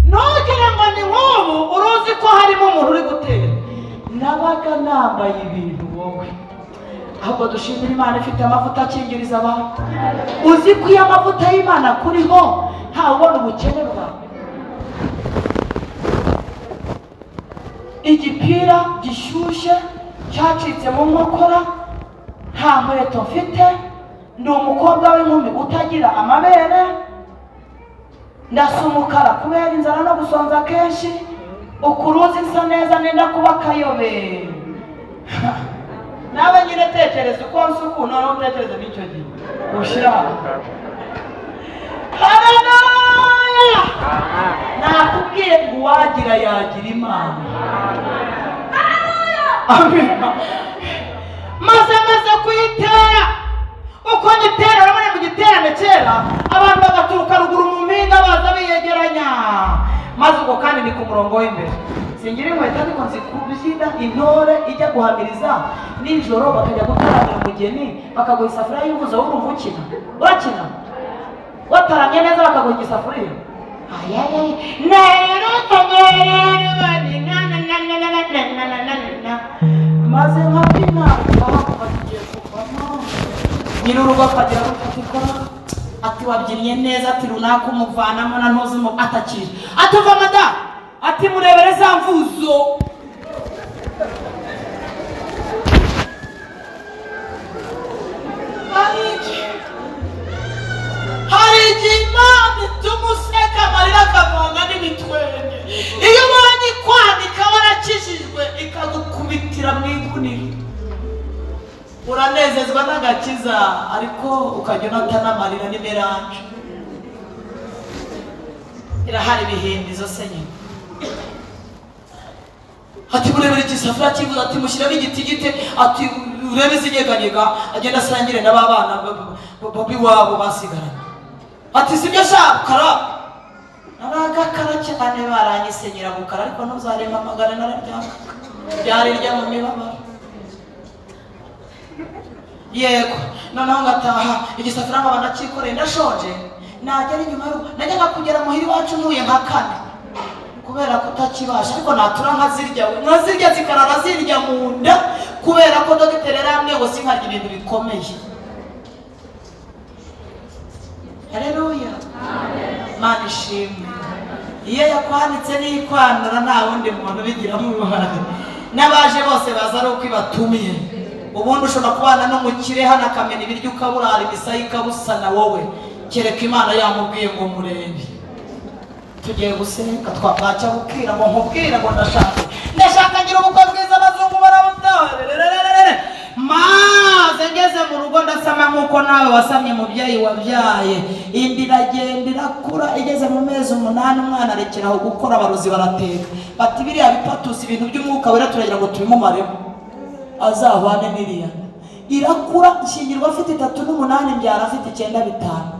Ntugire ngo ni nk'ubu uruzi ko harimo umuntu uri gutera. Nabaga nambaye ibintu wowe, ahubwo dushimira Imana ifite amavuta akingiriza abantu. Uzi ko iyo amavuta y'Imana akuriho ntawe ubona ubukene bwawe. Igipira gishyushye cyacitse mu nkokora, nta nkweto mfite, ndi umukobwa w'inkumi utagira amabere, ndasa umukara kubera inzara no gusonza kenshi, ukuruzi nsa neza nenda kuba akayobe. Nawe nyine tekereza uko nsa uku, noneho utekereze n'icyo gihe ushyira. Haleluya. Nakubwiye ngo uwagira yagira Imana. Amen. Maze maze kuyitera uko nyitera, urabona mu giterane kera abantu bagaturuka ruguru mu mpinga baza biyegeranya, maze ubwo kandi ni ku murongo w'imbere. Singira inkweto ariko nzi kubyina intore ijya guhamiriza nijoro, bakajya gutaramira umugeni, bakaguha isafuriya y'imbuzo. Urumva ukina, urakina wataramye neza, bakaguha igisafuriya. Maze nkabyina bagiye kuvamo, nyir'urugo akagira ati kora, ati wabyinnye neza, ati runaka umuvanamo na ntuzi mu atakira, ati uva mada, ati murebere za mvuzo. Hari igihe Imana ituma useka amarira akavanga n'ibitwenge. Iyo ubonye ikwanika warakijijwe ikagukubitira mu igunira, uranezezwa n'agakiza ariko ukajya unata n'amarira n'imeranje. Irahari ibihindizo se nyine. Ati murebere igisafuriya kivuze, ati mushyiremo igitigite, ati urebe izinyeganyega, agenda asangire na ba bana b'iwabo basigaranye. Ati sibyo sha kara naragakara cyane, baranyise nyirabukara, ariko ntuzarema amagara nararyaka byari rya mu mibabaro. Yego, noneho ngataha igisafuriya nkaba ndacyikoreye, ndashonje. Nagera inyuma y'urugo, najyaga kugera muhira iwacu ntuye nka kane kubera kutakibasha, ariko natura nkazirya, nkazirya zikarara zirya mu nda, kubera ko dogiteri yarambwiye ngo sinkarya ibintu bikomeye. Haleluya. Mana ishimwe. Iyo yakwanitse n'ikwanura nta wundi muntu ubigiramo uruhare, n'abaje bose baza ari uko ibatumiye. Ubundi ushobora kubana n'umukire hano akamena ibiryo ukaburara, imisaya ikabusana wowe, kereka Imana yamubwiye ngo murebe. Tugiye gusenga, twabwacya bukira ngo nkubwire ngo ndashaka ngira ubukwe bwiza, abazungu barabutore. Maze ngeze mu rugo ndasama nk'uko nawe wasamye, mubyeyi wabyaye. Inda iragenda irakura, igeze mu mezi 8 umwana arekeraho gukora. Abarozi barateka bati biriya bipatusi, ibintu by'umwuka wera, turagira ngo tubimumaremo azahwane n'iriya. Irakura, nshyingirwa afite 38, mbyara afite 95.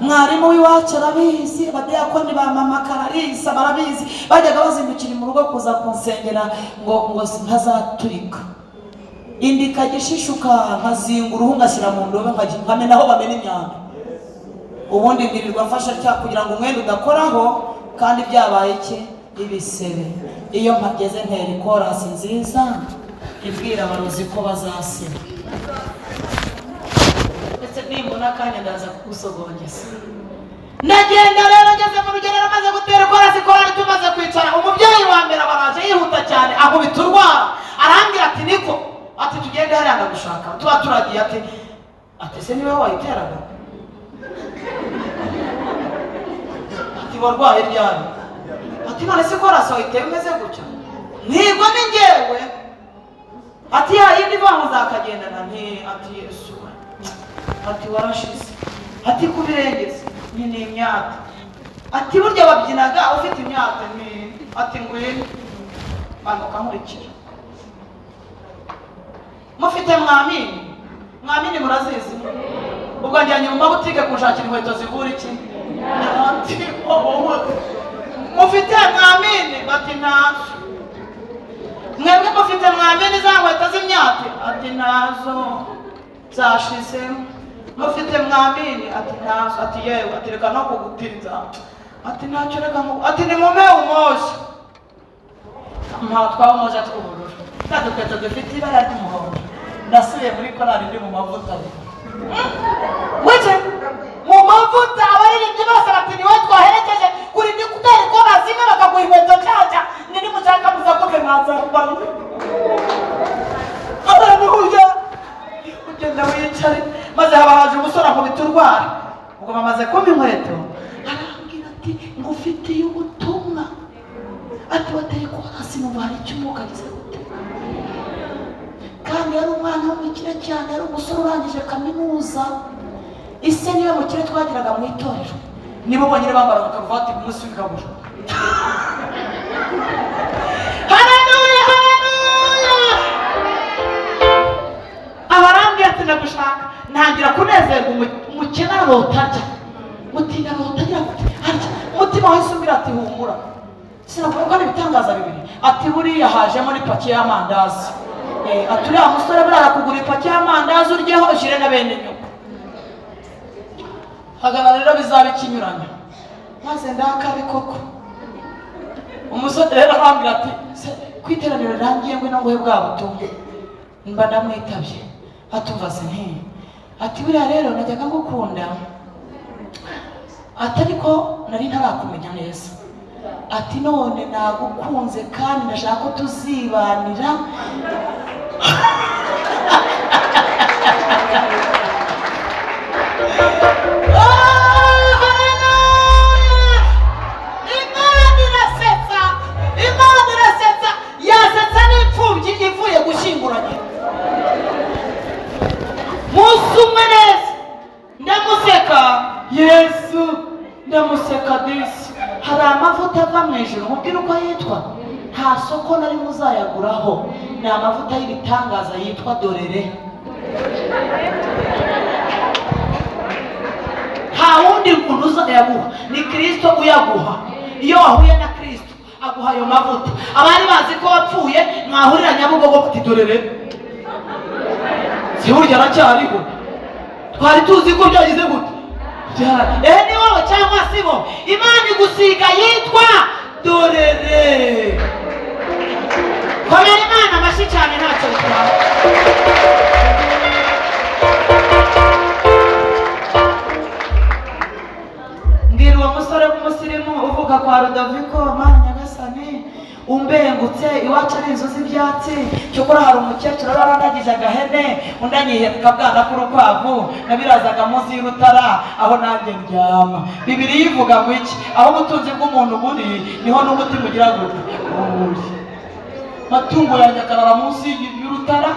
Mwarimu w'iwacu arabizi, abadiyakoni ba mama Kararisa barabizi, bajyaga bazindukira mu rugo kuza kunsengera ngo ntazaturika. Inda ikajya ishishuka, nkazinga uruhu ngashyira mu ndobo, nkamena aho bamena imyanda. Ubundi ndirirwa mfasha cya kugira ngo umwenda udakoraho, kandi byabaye iki? Ibisebe. Iyo mpageze ntera ikorasi nziza ibwira abarozi ko bazasiba. Ndetse nimbona akanya ndaza kugusogongeza. Ndagenda rero, ngeze mu rugerero maze gutera ikorasi, korari tumaze kwicara, umubyeyi wa mbere abaraje yihuta cyane, akubita urwara, arambwira ati niko, ati tugende hariya ndagushaka. Tuba turagiye, ati se niwe wayiteraga? Ati warwaye ryari? Ati none se korasi wayiteye umeze gutya? Ntigwa ni njyewe. Ati ya yindi vangu nzakagendana. Nti ati Yesu we. Ati warashize. Ati kubirengeze ni imyata. Ati burya babyinaga ufite imyata. Ni ati ngwino manuka nkurikira. Mufite mwamini? Mwamini murazizi? Ubwo njyanye mu mabutike kunshakira inkweto zivura iki? Ati wowe mufite mwamini? Bati nazo. Mwebwe mufite mwamini za nkweto z'imyate? Ati nazo zashize. Mufite mwamini? Ati nazo. Ati yewe, ati reka no kugutinza. Ati ntacyo reka nkugu. Ati ni mume umoja. Mpa twa umoja tw'ubururu, twa dukweto dufite ibara ry'umuhondo. Nasubiye muri korali ndi mu mavuta. Wece mu mavuta, abaririmbyi bose bati niwe twaherekeje kuri ndi gutera ikorasi imwe bakaguha inkweto nshyashya. Ni nimushaka muzakope mwazambaye. Haleluya. Ugenda wicare. Maze haba haje umusore akubita urwara. Ubwo bamaze kumpa inkweto, arambwira ati ngufitiye ubutumwa. Ati wateye ikorasi numva hari icyo umwuka agize gute. Kandi yari umwana w'umukire cyane, yari umusore urangije kaminuza. Ise niwe mukire twagiraga mu itorero, nibo bonyine bambaraga karuvati ku munsi w'igaburo. Haleluya, haleluya. Abarambwira ati ndagushaka, ntangira kunezerwa. Umukene arota arya, mutinda arota agira ati arya. Umutima wahise umbwira ati humura, sinakora ko ari ibitangaza bibiri. Ati buriya hajemo n'ipaki y'amandazi. Ati uriya musore buriya arakugura ipaki y'amandazi uryeho ushyire na bene nyoko. Hagarara rero bizaba ikinyuranyo. Maze ndakabe koko. Umusore rero arambwira ati ku iteraniro rirangiye ngwino nguhe bwa butumwa. Mba ndamwitabye. Atumva se nti ati buriya rero najyaga ngukunda, ati ariko nari ntarakumenya neza. Ati none nagukunze kandi ndashaka ko tuzibanira. Imana irasetsa, Imana irasetsa, yasetsa n'imfubyi ivuye gushyinguranya. Musumwe neza, ndamuseka Yesu, ndamuseka disi. Hari amavuta ava mu ijuru, mubwire uko yitwa, nta soko nari muzayaguraho. Ni amavuta y'ibitangaza yitwa dorere. Nta wundi muntu uzayaguha, ni Kristo uyaguha. Iyo wahuye na Kristo aguha ayo mavuta. Abari bazi ko wapfuye mwahurira Nyabugogo bati dorere, si burya aracyariho, twari tuzi ko byagize gute. Ni wowe cyangwa si bo. Imana igusiga yitwa dorere. Komera Imana amashyi cyane, ntacyo bitwaye. Mbwira uwo musore w'umusirimu uvuka kwa Rudoviko, Mana Nyagasani, Umbengutse iwacu ari inzu z'ibyatsi. Cyokora hari umukecuru wari warandagije agahene, undi anyiheka akabwana k'urukwavu, nabirazaga munsi y'urutara aho nanjye ndyama. Bibiliya ivuga ngo iki? Aho ubutunzi bw'umuntu buri niho n'umutima ugira gute? Uri. Matungo yanjye akarara munsi y'urutara,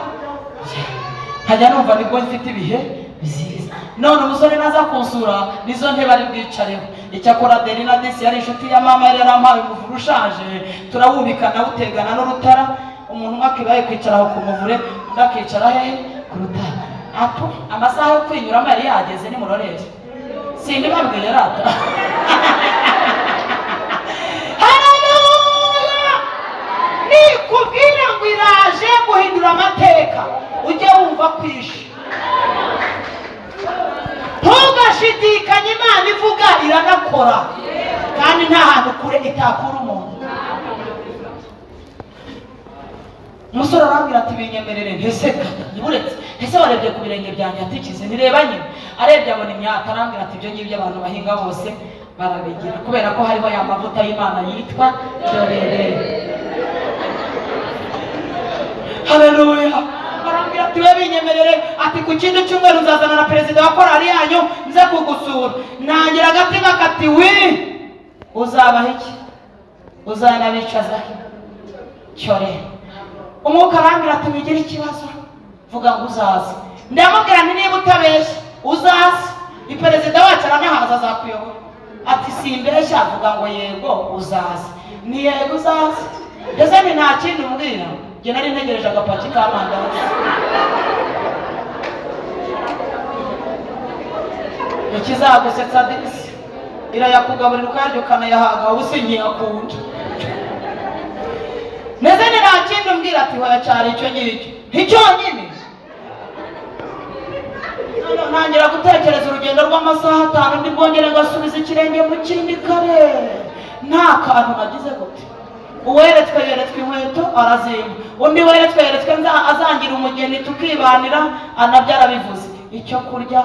nkajya numva nibwo mfite ibihe byiza. None umusore naza kunsura nizo ntebe ari bwicareho. Icyakora Delina disi yari inshuti ya mama, yari yarampaye umuvure ushaje, turawubika nawutegana n'urutara. Umuntu umwe akibaye kwicara aho ku muvure, undi akicara hehe? Ku rutara. Apo amasaha yo kwinyuramo yari yageze, nimurorere sindibabwiye rata. Haleluya! Nikubwira ngo iraje guhindura amateka, ujye wumva kwishe, ntugashidikanye. Imana ivuga iranakora, kandi nta hantu kure itakura umuntu. Umusore arambwira ati binyemerere. Ntese ntiburetse, ntese warebye ku birenge byanjye? Atikize ntireba nyine. Arebye abona imyata, arambwira ati ibyo ngibyo abantu bahinga bose barabigira, kubera ko hariho ya mavuta y'Imana yitwa dorere. Haleluya! Arambwira ati we binyemerere, ati ku kindi cyumweru nzazana na perezida wa korali yanyu nze kugusura. Ntangira agatima kati wi uzabaha iki? Uzanabicaza he? Cyore umwuka arambwira ati wigire ikibazo, vuga ngo uzaze. Ndamubwira nti niba utabeshya uzaze, ni perezida wacu aranahaza azakuyobora. Ati simbeshya, vuga ngo yego uzaze. Ni yego uzaze. Ndetse ni nta kindi umbwira, njye nari ntegereje agapaki k'amandazi. Ikizagusetsa disi irayakugaburira ukayarya ukanayahaga, ubu sinkiyakunda. Ndetse ni nta kindi umbwira, ati hoya cyari icyo ngicyo nticyonyine. Ntangira gutekereza urugendo rw'amasaha 5 ndi bwongere ngasubiza ikirenge mu kindi kare, nta kantu nagize gute. Uweretswe yeretswe inkweto arazimba, undi weretswe yeretswe azangira umugeni tukibanira, anabyo arabivuze. Icyo kurya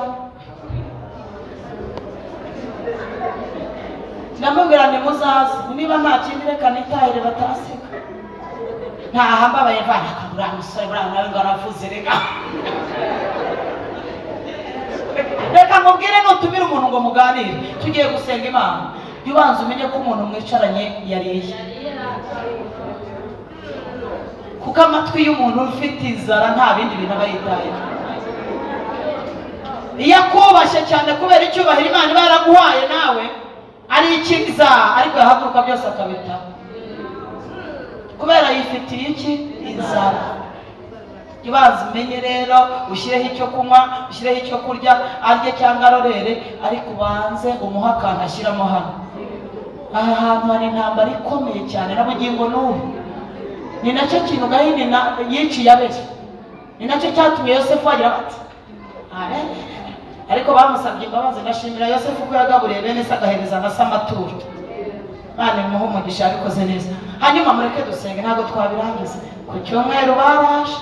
ndamubwira nti muzaze, niba nta kindi reka nitahire bataseka. Ntaha mbabaye mvana akabura musore buriya nawe ngo aravuze. Reka reka nkubwire, nutumire umuntu ngo muganire tugiye gusenga Imana, jya ubanza umenye ko umuntu mwicaranye yariye, kuko amatwi y'umuntu ufite inzara nta bindi bintu aba yitayeho. Iyo akubashye cyane kubera icyubahiro Imana iba yaraguhaye, nawe ari ikiza, ariko yahaguruka byose akabitaho kubera yifitiye iki? Inzara. Ibanza umenye rero, ushyireho icyo kunywa, ushyireho icyo kurya, arye cyangwa arorere, ariko ubanze umuhe akantu ashyiramo hano. Aha hantu hari intambara ikomeye cyane na bugingo n'ubu. Ni nacyo kintu Gahini yiciye Abeli, ni nacyo cyatumye Yosefu agira bati, ariko bamusabye imbabazi. Ndashimira Yosefu ko yagaburiye bene se agahereza na se amaturo. Imana imuhe umugisha, yabikoze neza. Hanyuma mureke dusenge, ntabwo twabirangiza. Ku cyumweru baraje,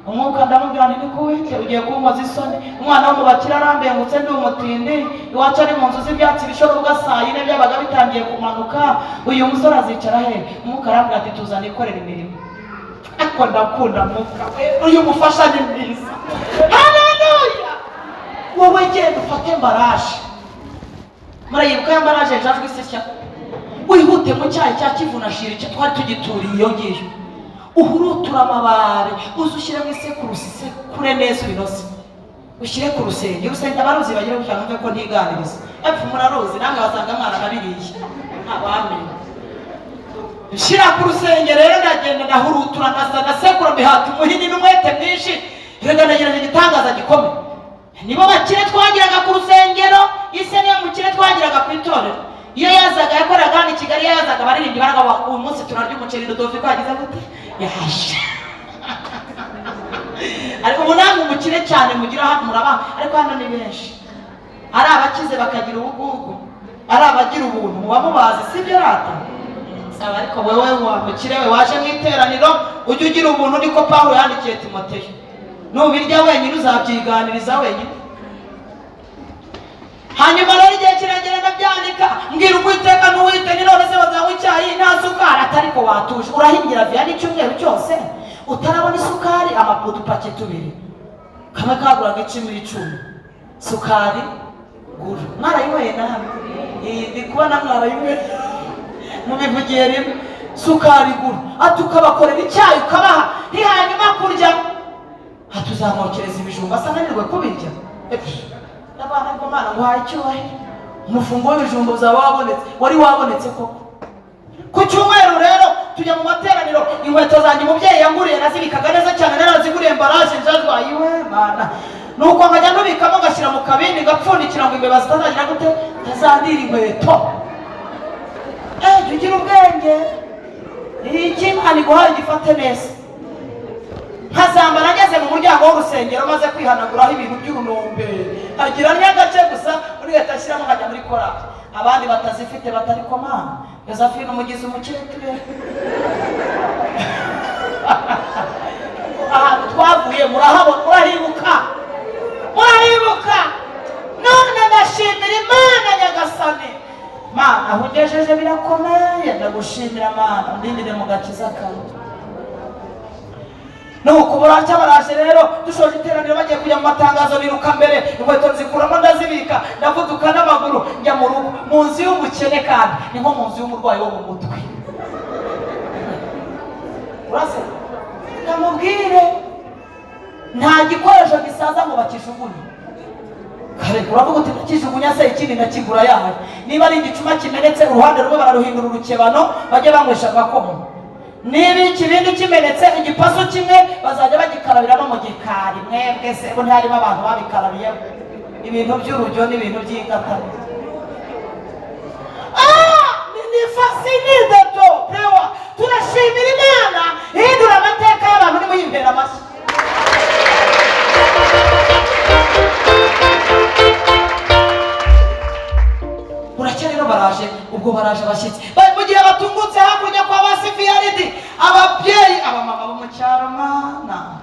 umwuka ndamubwira nti nikuwite ugiye kunkoza isoni. Umwana wo mu bakire arambengutse, ndi umutindi, iwacu ari mu nzu z'ibyatsi, ibishoro saa yine byabaga bitangiye kumanuka. Uyu musore azicara he? Umwuka arambwira ati tuza nikorera imirimo. Ariko ndakunda mwuka we, uyu mufasha ni mwiza. Haleluya! Wowe genda ufate mbaraje, murayibuka ya mbaraje njajwe iseshya, wihute mu cyayi cya Kivunashiri cyo twari tugituriye iyo ngiyo, uhurutura amabare, uze ushyire mu isekuru usekure neza ubinoze, ushyire ku rusenge. Urusenge abaruzi bagira gutya numve ko ntiganiriza epfo, muraruzi namwe basanga mwana nabiriye ntawamenya. Nshyira ku rusenge rero, ndagenda ndahurutura, ndasa ndasekura, mbihata umuhini n'umwete mwinshi. Reka ndagerageza igitangaza gikomeye. Nibo bakire twagiraga ku rusengero, ise niyo mukire twagiraga ku itorero. Iyo yazaga yakoraga hano i Kigali, iyo yazaga abaririmbyi baravuga uyu munsi turarya umuceri, Rudolphe twagize gute yaje. Ariko ubu namwe umukire cyane mugira hano muraba, ariko hano ni benshi ari abakize bakagira ubugugu, ari abagira ubuntu muba mubazi, sibyo rata? Saba ariko wewe wa mukire we waje mu iteraniro ujye ugira ubuntu, niko Pawulo yandikiye Timoteyo. Nubirya wenyine uzabyiganiriza wenyine. Hanyuma rero igihe kiragera ndabyanika, mbwira Uwiteka n'Uwiteka none se bazanywa icyayi nta sukari? Atariko Watuje urahingira Vianney icyumweru cyose utarabona isukari, udupaki tubiri, kamwe kaguraga icumi icumi, sukari gura. Mwarayinyweye namwe? Iyi ndi kubona mwarayinyweye, mubivugiye rimwe. Sukari gura, ati ukabakorera icyayi ukabaha, ntihanyuma kurya, ati uzamwokereza ibijumba asa ananirwe kubirya. N'abana ariko Mana nguhaye icyubahiro, umufungo w'ibijumba uzaba wabonetse, wari wabonetse koko. Ku cyumweru rero tujya mu materaniro, inkweto zanjye umubyeyi yanguriye nazibikaga neza cyane, naraziguriye emballage njajwa iwe Mana. Nuko nkajya ntubikamo, ngashyira mu kabindi, ngapfundikira ngo imbeba zitazagira gute, zitazandira inkweto. Jya ugira ubwenge, iki Imana iguhaye ugifate neza. Nkazambara ngeze mu muryango w'urusengero, maze kwihanaguraho ibintu by'urunombe, nkagira n'agace gusa muri leta ashyiramo, nkajya muri korali. Abandi batazifite batari komana, Josephine umugize umukire turebe ahantu twavuye, murahabona, murahibuka, murahibuka. None ndashimira Imana Nyagasani. Mana, aho ungejeje birakomeye, ndagushimira Mana, undindire mu gakiza kawe. Nuko buracya baraje rero, dushoje iteraniro bagiye kujya mu matangazo, niruka mbere, inkweto nzikuramo ndazibika, ndavuduka n'amaguru njya mu rugo. Mu nzu y'umukene kandi ni nko mu nzu y'umurwayi wo mu mutwe. Urase ndamubwire, nta gikoresho gisaza ngo bakijugunye. Kare uravuga uti ndakijugunya se, ikindi ndakigura yayo. Niba ari igicuma kimenetse uruhande rumwe, bararuhindura urukebano bajye banywesha agakoma. Niba ikibindi kimenetse igipasu kimwe, bazajya bagikarabiramo mu gikari. Mwebwe se bo ntiharimo abantu babikarabiyemo? Ibintu by'urujyo n'ibintu by'ingata. Ni fasinideto prewa. Turashimira Imana ihindura amateka y'abantu, nimuyimpera amashyi. Buracya rero baraje, ubwo baraje abashyitsi. Mu gihe batungutse hakurya kwa ba Sifiyaridi, ababyeyi, abamama bo mu cyaro, mana,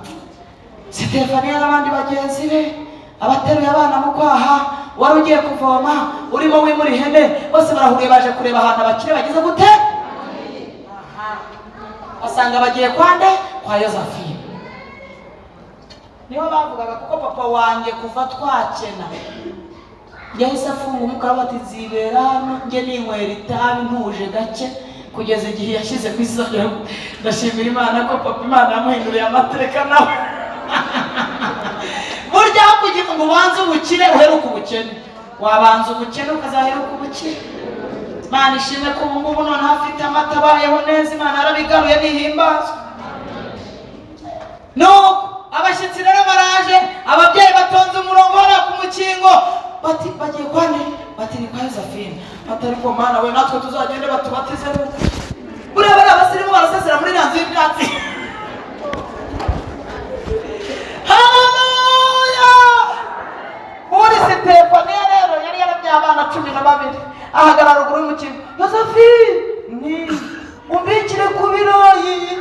Sitefaniya n'abandi bagenzi be, abateruye abana mu kwaha, wari ugiye kuvoma, urimo wimura ihene, bose barahuriye baje kureba ahantu abakire bageze gute. Basanga bagiye kwande kwa Yosephine, niho bavugaga, kuko papa wanjye kuva twakena yahise afunga umukara, ati nzibera hano njye ninywera itabi ntuje gake, kugeza igihe yashyize ku isonga. Ndashimira Imana ko papa Imana yamuhinduriye amateka nawe. Burya aho kugira ngo ubanze ubukire uheruke ubukene, wabanza ubukene ukazaheruka ubukire. Imana ishimwe ko ubu ngubu noneho afite amata, abayeho neza, Imana yarabigaruye, nihimbazwe. Nuko abashyitsi rero baraje, ababyeyi batonze umurongo hariya ku mukingo, bati bagiye kwa nde? Bati ni kwa Josephine. Bati ariko Mana we, natwe tuzagende batubatize. Nuko buriya bariya basirimu barasesera muri iriya nzu y'ibyatsi. Haleluya! Muri Sitefaniya rero yari yarabyaye abana 12, ahagarara ruguru y'umukingo. Josephine, ni umbikire ku birayi.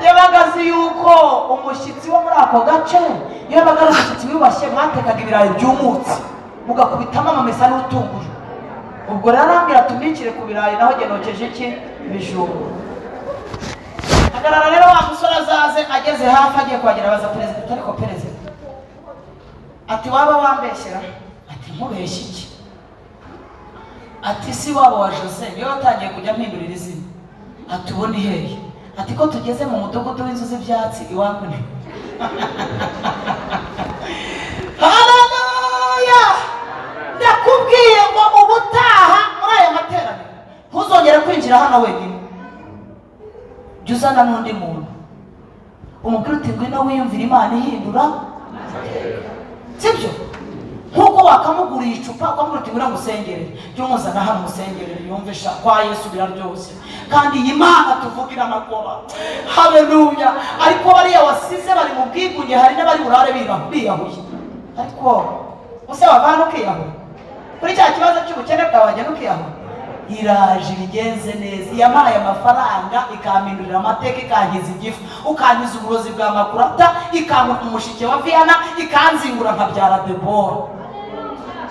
Yabaga azi yuko umushyitsi wo muri ako gace, iyo yabaga ari umushyitsi wiyubashye, mwatekaga ibirayi byumutse mugakubitamo amamesa n'urutunguru. Ubwo rero arambwira atumbikire ku birayi, naho njye nokeje iki? Ibijumba. Hagarara rero wa musore azaze, ageze hafi agiye kuhagera abaza perezida, ariko perezida ati waba wambeshyera? Ati nkubeshye iki? Ati si wabo wa Jose niwe watangiye kujya mpindurira izina. Ati ubu ni hehe? Ati ko tugeze mu mudugudu w'inzu z'ibyatsi iwanyu ni. Haleluya! Ndakubwiye ngo ubutaha muri aya materaniro ntuzongere kwinjira hano wenyine, jya uzana n'undi muntu, umubwire uti ngwino wiyumvire Imana ihindura, sibyo? Nk'uko wakamuguriye icupa ukamubwira uti ngwino ngusengerere, jya umuzana hano umusengerere, yumve sha kwa Yesu biraryoshye, kandi iyi Mana tuvuga iranakora. Haleluya! Ariko bariya wasize bari mu bwigunge, hari n'abari burare biyahuye. Ariko use wavana ukiyahura kuri cya kibazo cy'ubukene bwawe, wagenda ukiyahura. Iraje ibigenze neza, yampaye amafaranga ikampindurira amateka, ikankiza igifu, ukankiza uburozi bwa makurata, ikankura umushike wa Viana, ikanzingura nkabyara Debora.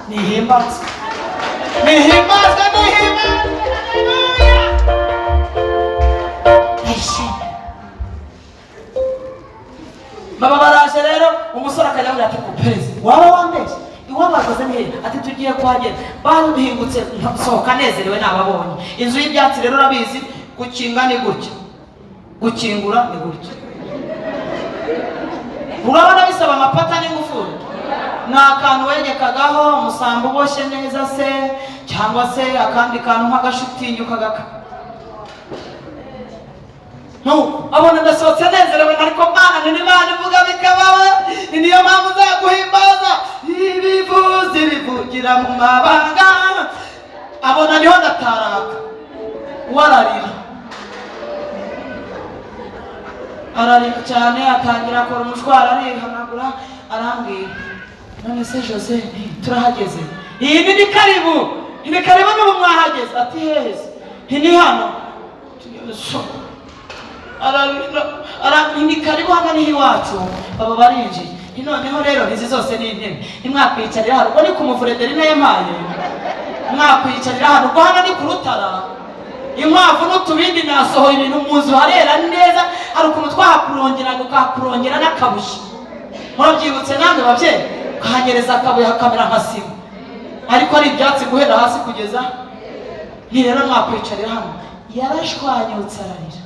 Nihimbazwe. Nihimbazwe, nihimbazwe, haleluya. Ndayishimye. Baba baraje rero, umusore akajya amubwira ati: "Perezida, waba wambeshye, iwabo bakoze ni hehe?" Ati: "Tugiye kuhagera." Bahingutse, nsohoka nezerewe, nababonye. Inzu y'ibyatsi rero urabizi, gukinga ni gutya, gukingura ni gutya. Urabona bisaba amapata n'ingufuri. Ni akantu wegekagaho umusambi uboshye neza se, cyangwa se akandi kantu nk'agashitingi ukagaka. Nuko abona ndasohotse nezerewe, ariko Mana, ni Imana ivuga bikababa, ni niyo mpamvu nzaguhimbaza, ibivuzi bivugira mu mabanga. Abona niho ndataraka, wararira, ararira cyane, atangira akora umushwara, arihanagura, arambwira: "None se Jose, turahageze? Iyi ni karibu, ni karibu, n'ubu mwahageze." Ati: "Hehe se?" Nti: "Ni hano." So ararira, ni karibu, hano niho iwacu. Baba barinjiye. Nti: "Noneho rero izi zose ni intebe, ntimwakwicarira hano? Ubwo ni ku muvure Derina yampaye, mwakwicarira hano. Ubwo hano ni ku rutara, inkwavu n'utubindi. Nasohoye ibintu mu nzu, harera neza." Hari ukuntu twahakurongeraga, ukahakurongera n'akabuye, murabyibutse namwe babyeyi, ukahanyereza akabuye hakamera nka sima, ariko ari ibyatsi guhera hasi kugeza. Ni rero mwakwicarira hano. Yarashwanyutse, ararira.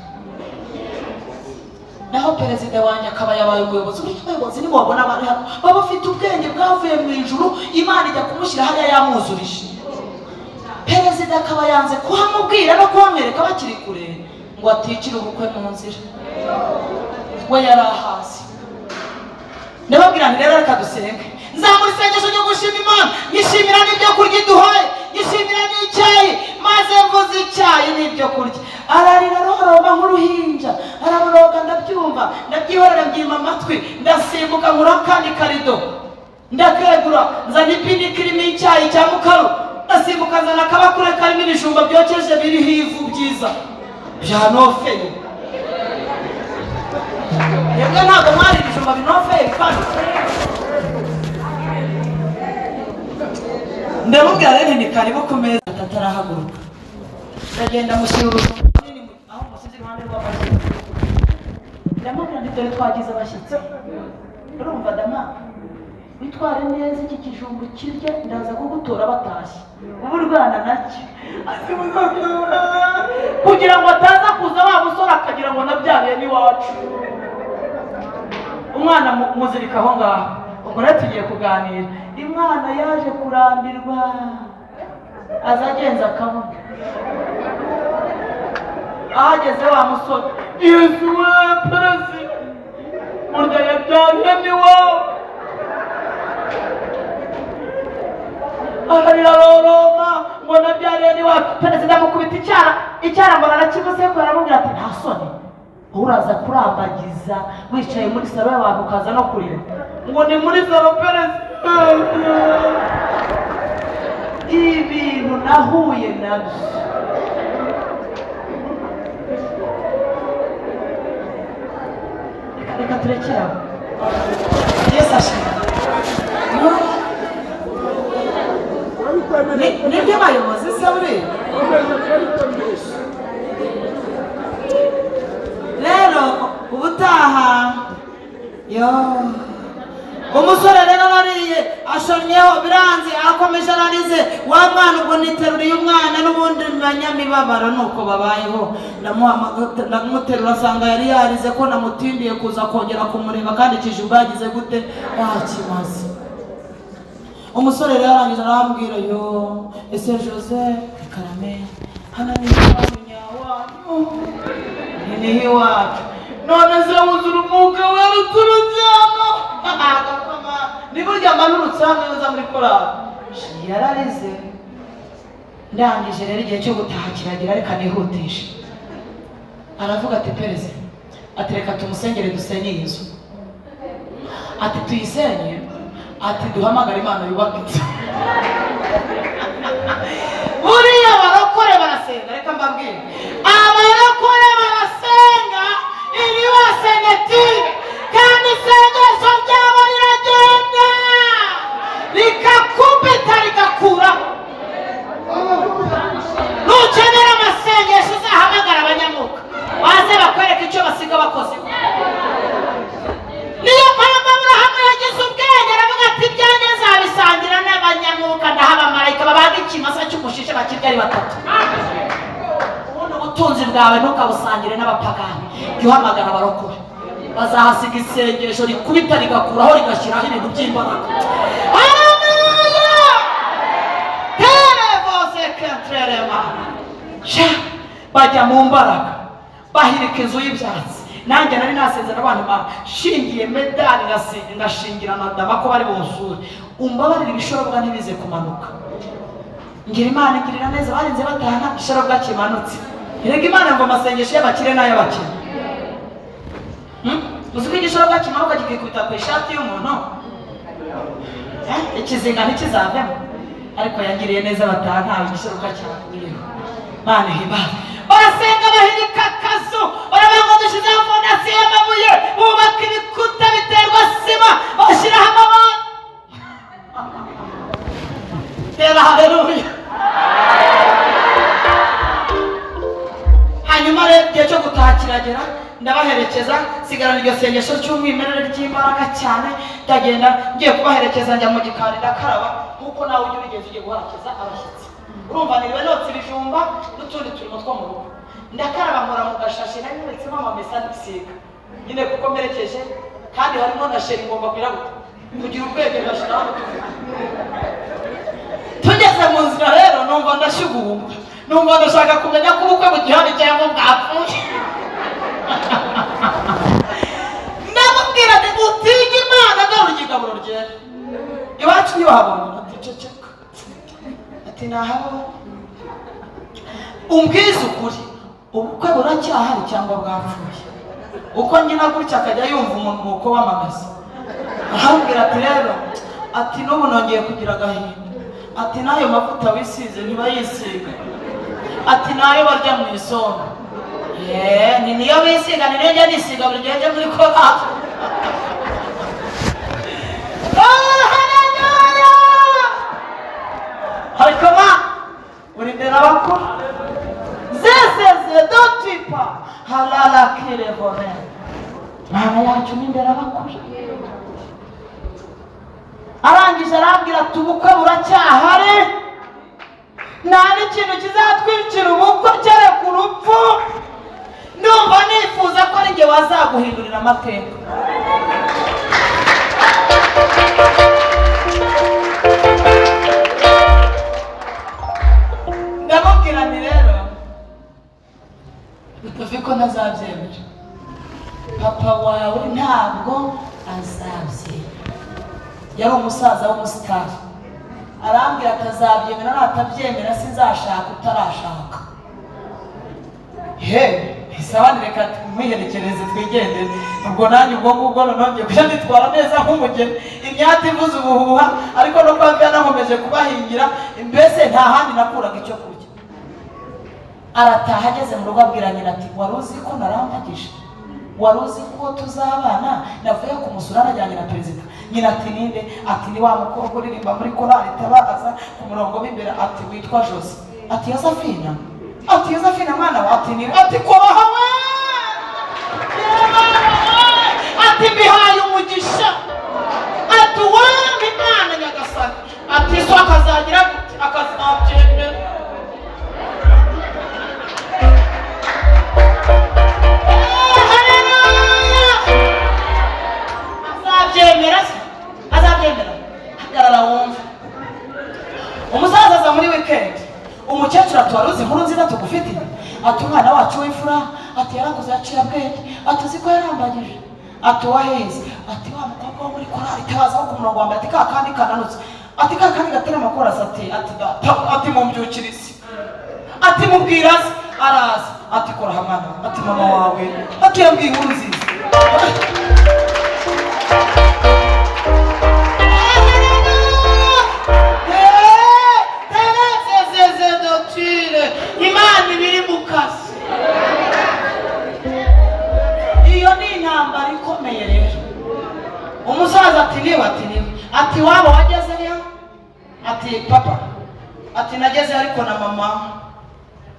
Naho perezida wanjye akaba yabaye umuyobozi. Uriya muyobozi nimubabona bari hano, baba bafite ubwenge bwavuye mu ijuru. Imana ijya kumushyira hariya yamwuzurije. Perezida akaba yanze kuhamubwira no kuhamwereka bakiri kure, ngo aticire ubukwe mu nzira. We yari ahazi. Ndababwira nti: "Rero reka dusenge." Nzamura isengesho ryo gushima Imana, nyishimira n'ibyo kurya iduhaye, nyishimira n'icyayi. Maze mvuze icyayi n'ibyo kurya, ararira, aroroma nk'uruhinja, araboroga. Ndabyumva, ndabyihorera, mbyima amatwi, ndasimbuka, nkura akandi karido, ndakegura, nzana ibinika irimo icyayi cya mukaru, ndasimbuka, nzana akabakure karimo ibijumba byokeje biriho ivu byiza byanofeye. Mwebwe ntabwo mwari ibijumba binofeye bipanditse. Ndamubwira rero, ni karibu ku meza. Atarahaguruka, ndagenda mushyira urujumba runini aho musize iruhande rw'amashyiga. Ndamubwira nti: "Dore twagize abashyitsi, urumva dama, witware neza, iki kijumba ukirye, ndaza kugutora batashye, uba urwana nacyo." Kugira ngo ataza kuza wa musore akagira ngo nabyariye n'iwacu. Umwana muzirika aho ngaho. Ubwo rero tugiye kuganira. Imwana yaje kurambirwa, aza agenza akabona ahageze wa musore: "Yesu we, perezida, burya yabyariye ni wowe." Ararira, aroroma ngo nabyariye ni wacu. Perezida amukubita icyara, icyara mbona arakivuze ko aramubwira ati: "Nta soni, uraza kurambagiza wicaye muri salo y'abantu, ukaza no kurira ngo ni muri salo?" Perezida, ibintu nahuye nabyo. Reka, reka turekere aho. Yesu ashimwe. Nibyo bayobozi se buriya rero ubutaha yo. Umusore rero arariye, ashonnyeho, biranze, arakomeje, ararize wa mwana. Ubwo niteruriye umwana n'ubundi banyamibabaro nuko babayeho. Ndamuterura, asanga yari yarize ko namutindiye kuza kongera kumureba, kandi ikijumba yagize gute, yakimaze. Umusore rero arangije arambwira: "Yo, ese Jose?" "Karame." "Hano ni iwanyu nyawanyu?" "Ni niho iwacu." "None se wuzura umwuka wera uturutse hano?" Agakoma ni burya mbanurutse hano iyo uza muri korali. Yararize. Ndangije rero, igihe cyo gutaha kiragera, reka nihutishe. Aravuga ati: "Perezida," ati, "reka tumusengere, dusenye iyi nzu." Ati: "Tuyisenye." Ati: "Duhamagare Imana yubaka inzu." Buriya abarokore barasenga, reka mbabwire, abarokore barasenga iri wasenetire, kandi isengesho ryabo riragenda rikakubita rigakuraho. Bazabaga ikimasa cy'umushishe bakirya ari batatu. Ubundi ubutunzi bwawe ntukabusangire n'abapagani. Jya uhamagara abarokore, bazahasiga isengesho rikubita rigakuraho rigashyiraho ibintu by'imbaraga. Haleluya! Terevose kentrerema. Sha, bajya mu mbaraga, bahirika inzu y'ibyatsi. Nanjye nari nasenze n'abantu bashingiye medali, ngashingira na dama ko bari bunsure. Umbabarire ibishorobwa ntibize kumanuka. Ngira Imana igirira neza, barinze batahana igishorobwa kimanutse. Erega Imana ngo amasengesho y'abakire n'ay'abakene. Uzi ko igishorobwa kimanuka kikikubita ku ishati y'umuntu, ikizinga ntikizavemo. Ariko yangiriye neza bataha ntawe igishorobwa cyakuyeho. Mana ihimbaze. Barasenga bahirika akazu, baravuga ngo dushyizeho fondasiyo y'amabuye, bubaka ibikuta biterwa sima, bashyiraho amabati. Tera haleluya. Hanyuma rero igihe cyo gutaha kiragera, ndabaherekeza, nsigarana iryo sengesho ry'umwimerere ry'imbaraga cyane. Ndagenda ngiye kubaherekeza, njya mu gikari ndakaraba, nk'uko nawe ujya ubigenza ugiye guherekeza abashyitsi. Urumva niriwe notsa ibijumba n'utundi turimo two mu rugo. Ndakaraba nkora mu gashashi nari nteretsemo amamesa ndisiga nyine kuko mperekeje, kandi harimo na sheri ngomba kugira gute kugira ubwenge ngashyiraho n'utuvuta. Tugeze mu nzira rero numva ndashyugumbwa, numva ndashaka kumenya ko ubukwe bugihari cyangwa bwapfuye. Ndamubwira nti utinye Imana, garura igaburo ryera. Iwacu ntibahabonye. Ati ceceka. Ati nahabonye. Umbwize ukuri, ubukwe buracyahari cyangwa bwapfuye? Uko ngina gutya akajya yumva umunuko w'amamesa. Arambwira ati rero, ati n'ubu nongeye kugira agahinda. Ati n'ayo mavuta wisize ntibayisiga. Ati n'ayo barya mu isombe. Ni niyo bisiga, ni niyo njya nisiga buri gihe njya muri korali. Haleluya! Ariko ma uri imbere abakuru. Zezeze dotipa halala kirevone. Mana yacu ni imbere abakuru. Arangije arambwira ati ubukwe buracyahari, nta n'ikintu kizatwicira ubukwe kereka urupfu. Ndumva nifuza ko ari njye wazaguhindurira amateka. Ndamubwira nti rero bituvi ko ntazabyemera, papa wawe ntabwo azabyemera. Yari umusaza w'umusitari. Arambwira atazabyemera, natabyemera sinzashaka utarashaka. He, isabane reka mwiherekereze twigendere. Ubwo nanjye ubwo ngubwo nongeye kujya nitwara neza nk'umugeni, imyata ivuze ubuhuha, ariko no kwa mvira nakomeje kubahingira, mbese nta handi nakuraga icyo kurya. Arataha ageze mu rugo abwira nyina ati wari uzi ko narambagije, wari uzi ko tuzabana, navuye kumusura najyanye na perezida. Nyina ati ninde? Ati ni wa mukobwa uririmba muri korali itabaza ku murongo w'imbere, ati witwa Jose. Ati Yosafina. Ati Yosafina mwana wa, ati ni, ati koraha we, ati mbihaye umugisha, ati wampa Imana Nyagasani, ati so akazagira gute, akazabyemera. Azabyemera se? Azabyemera. Hagarara wumve. Umusaza aza muri weekend, umukecuru ati wari uzi inkuru nziza tugufitiye? Ati umwana wacu w'imfura, ati yarakuze yaciye ubwenge, ati uzi ko yarambagije, ati uwaheze, ati wa mukobwa wo muri korali itabaza wo ku murongo wa mbere, ati ka kandi kananutse, ati ka kandi gatera amakorasi, ati ati data, ati mumbyukirize, ati mubwira se, araza, ati kora hamana, ati mama wawe, ati yambwiye inkuru nziza. Imana ibiri mu kazi. Iyo ni intambara ikomeye rero. Umusaza ati niwe, ati niwe, ati waba wagezeyo? Ati papa, ati nageze ariko na mama,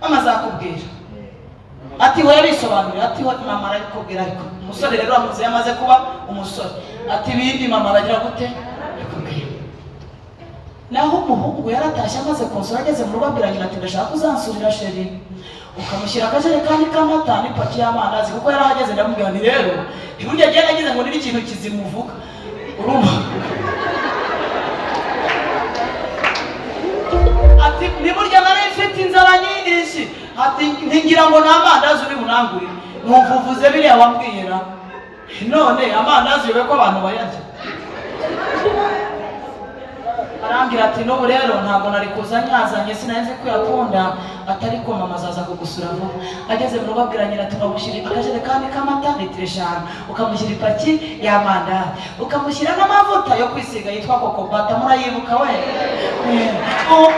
mama azakubwira. Ati we bisobanurira, ati we mama arabikubwira. Ariko umusore rero amuze yamaze kuba umusore, ati bindi mama aragira gute? Arikubwira. Naho umuhungu yaratashye, amaze kunsura, ageze mu rugo abwira nyina ati: "Ndashaka uzansurira chéri, ukamushyira akajerekani k'amata n'ipaki y'amandazi." Kuko yarahageze, ndamubwira nti: "Rero ntiburya agenda agize ngo niba ikintu kizimuvuga." Urumva, ati: "Ntiburya nari mfite inzara nyinshi." Ati: "Ntigira ngo ni amandazi uri bunangurire, numva uvuze biriya wambwira. None amandazi yobe ko abantu bayarya?" Arambwira ati: "N'ubu rero ntabwo nari kuza nyazanye, sinari nzi ko uyakunda." Atari ko mama azaza kugusura vuba. Ageze mu rugo abwira nyina ati: "Ukamushyira akajerekani k'amata litiro 5, ukamushyira ipaki y'amandazi, ukamushyira n'amavuta yo kwisiga yitwa kokobata." Murayibuka we? Oh.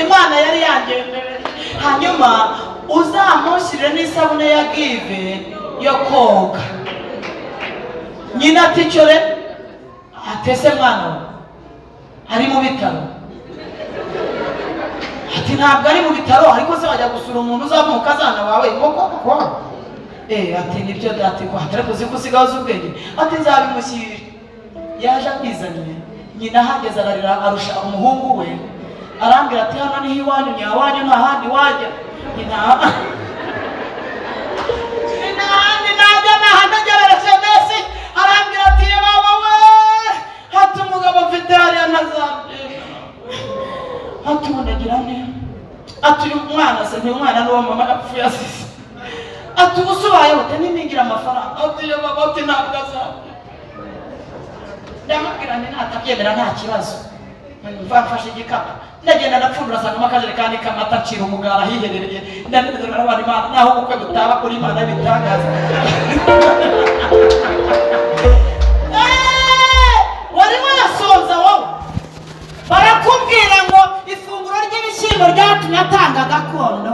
Imana yari yangendereye. "Hanyuma uzamushyire n'isabune ya Give yo koga." Nyina ati: "Cyore atese mwana we ari mu bitaro?" Ati: "Ntabwo ari mu bitaro, ariko se wajya gusura umuntu uzaba umukazana wawe koko koko?" Ati: "Nibyo dati." Ko atari kuzi ko usigaye uzi ubwenge. Ati: "Nzabimushyira." Yaje amwizaniye, nyina ahageze ararira arusha umuhungu we. Arambwira ati: "Hano niho iwanyu nyawanyu, nta handi wajya." Nyina nta handi najya, nta handi agerereje mbese. Arambwira ati: "Ye baba we," ati: "umugabo mfite hariya ntazabyemera." Ati: "Ubu ndagira nte?" Ati: "Uyu mwana se ni umwana n'uwo mama yapfuye asize." Ati: "Ubu se ubayeho ute niningira amafaranga?" Ati: "Ye baba," ati: "ntabwo azabyemera." Ndamubwira nti: "Natabyemera nta kibazo." Mva mfashe igikapu, ndagenda, ndapfundura, asangamo akajerekani k'amata, ncira umugara ahiherereye, ndanezerwa n'abana. Imana, naho ubukwe butaba, kuri Imana y'ibitangaza. Wari wasonza wowe, barakubwira ngo ifunguro ry'ibishyimbo ryatumye atanga gakondo.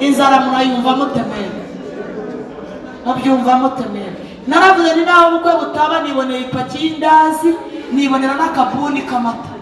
Inzara murayumva mutemera, mubyumva mutemera. Naravuze ni naho ubukwe butaba, niboneye ipaki y'indazi, nibonera n'akabuni k'amata.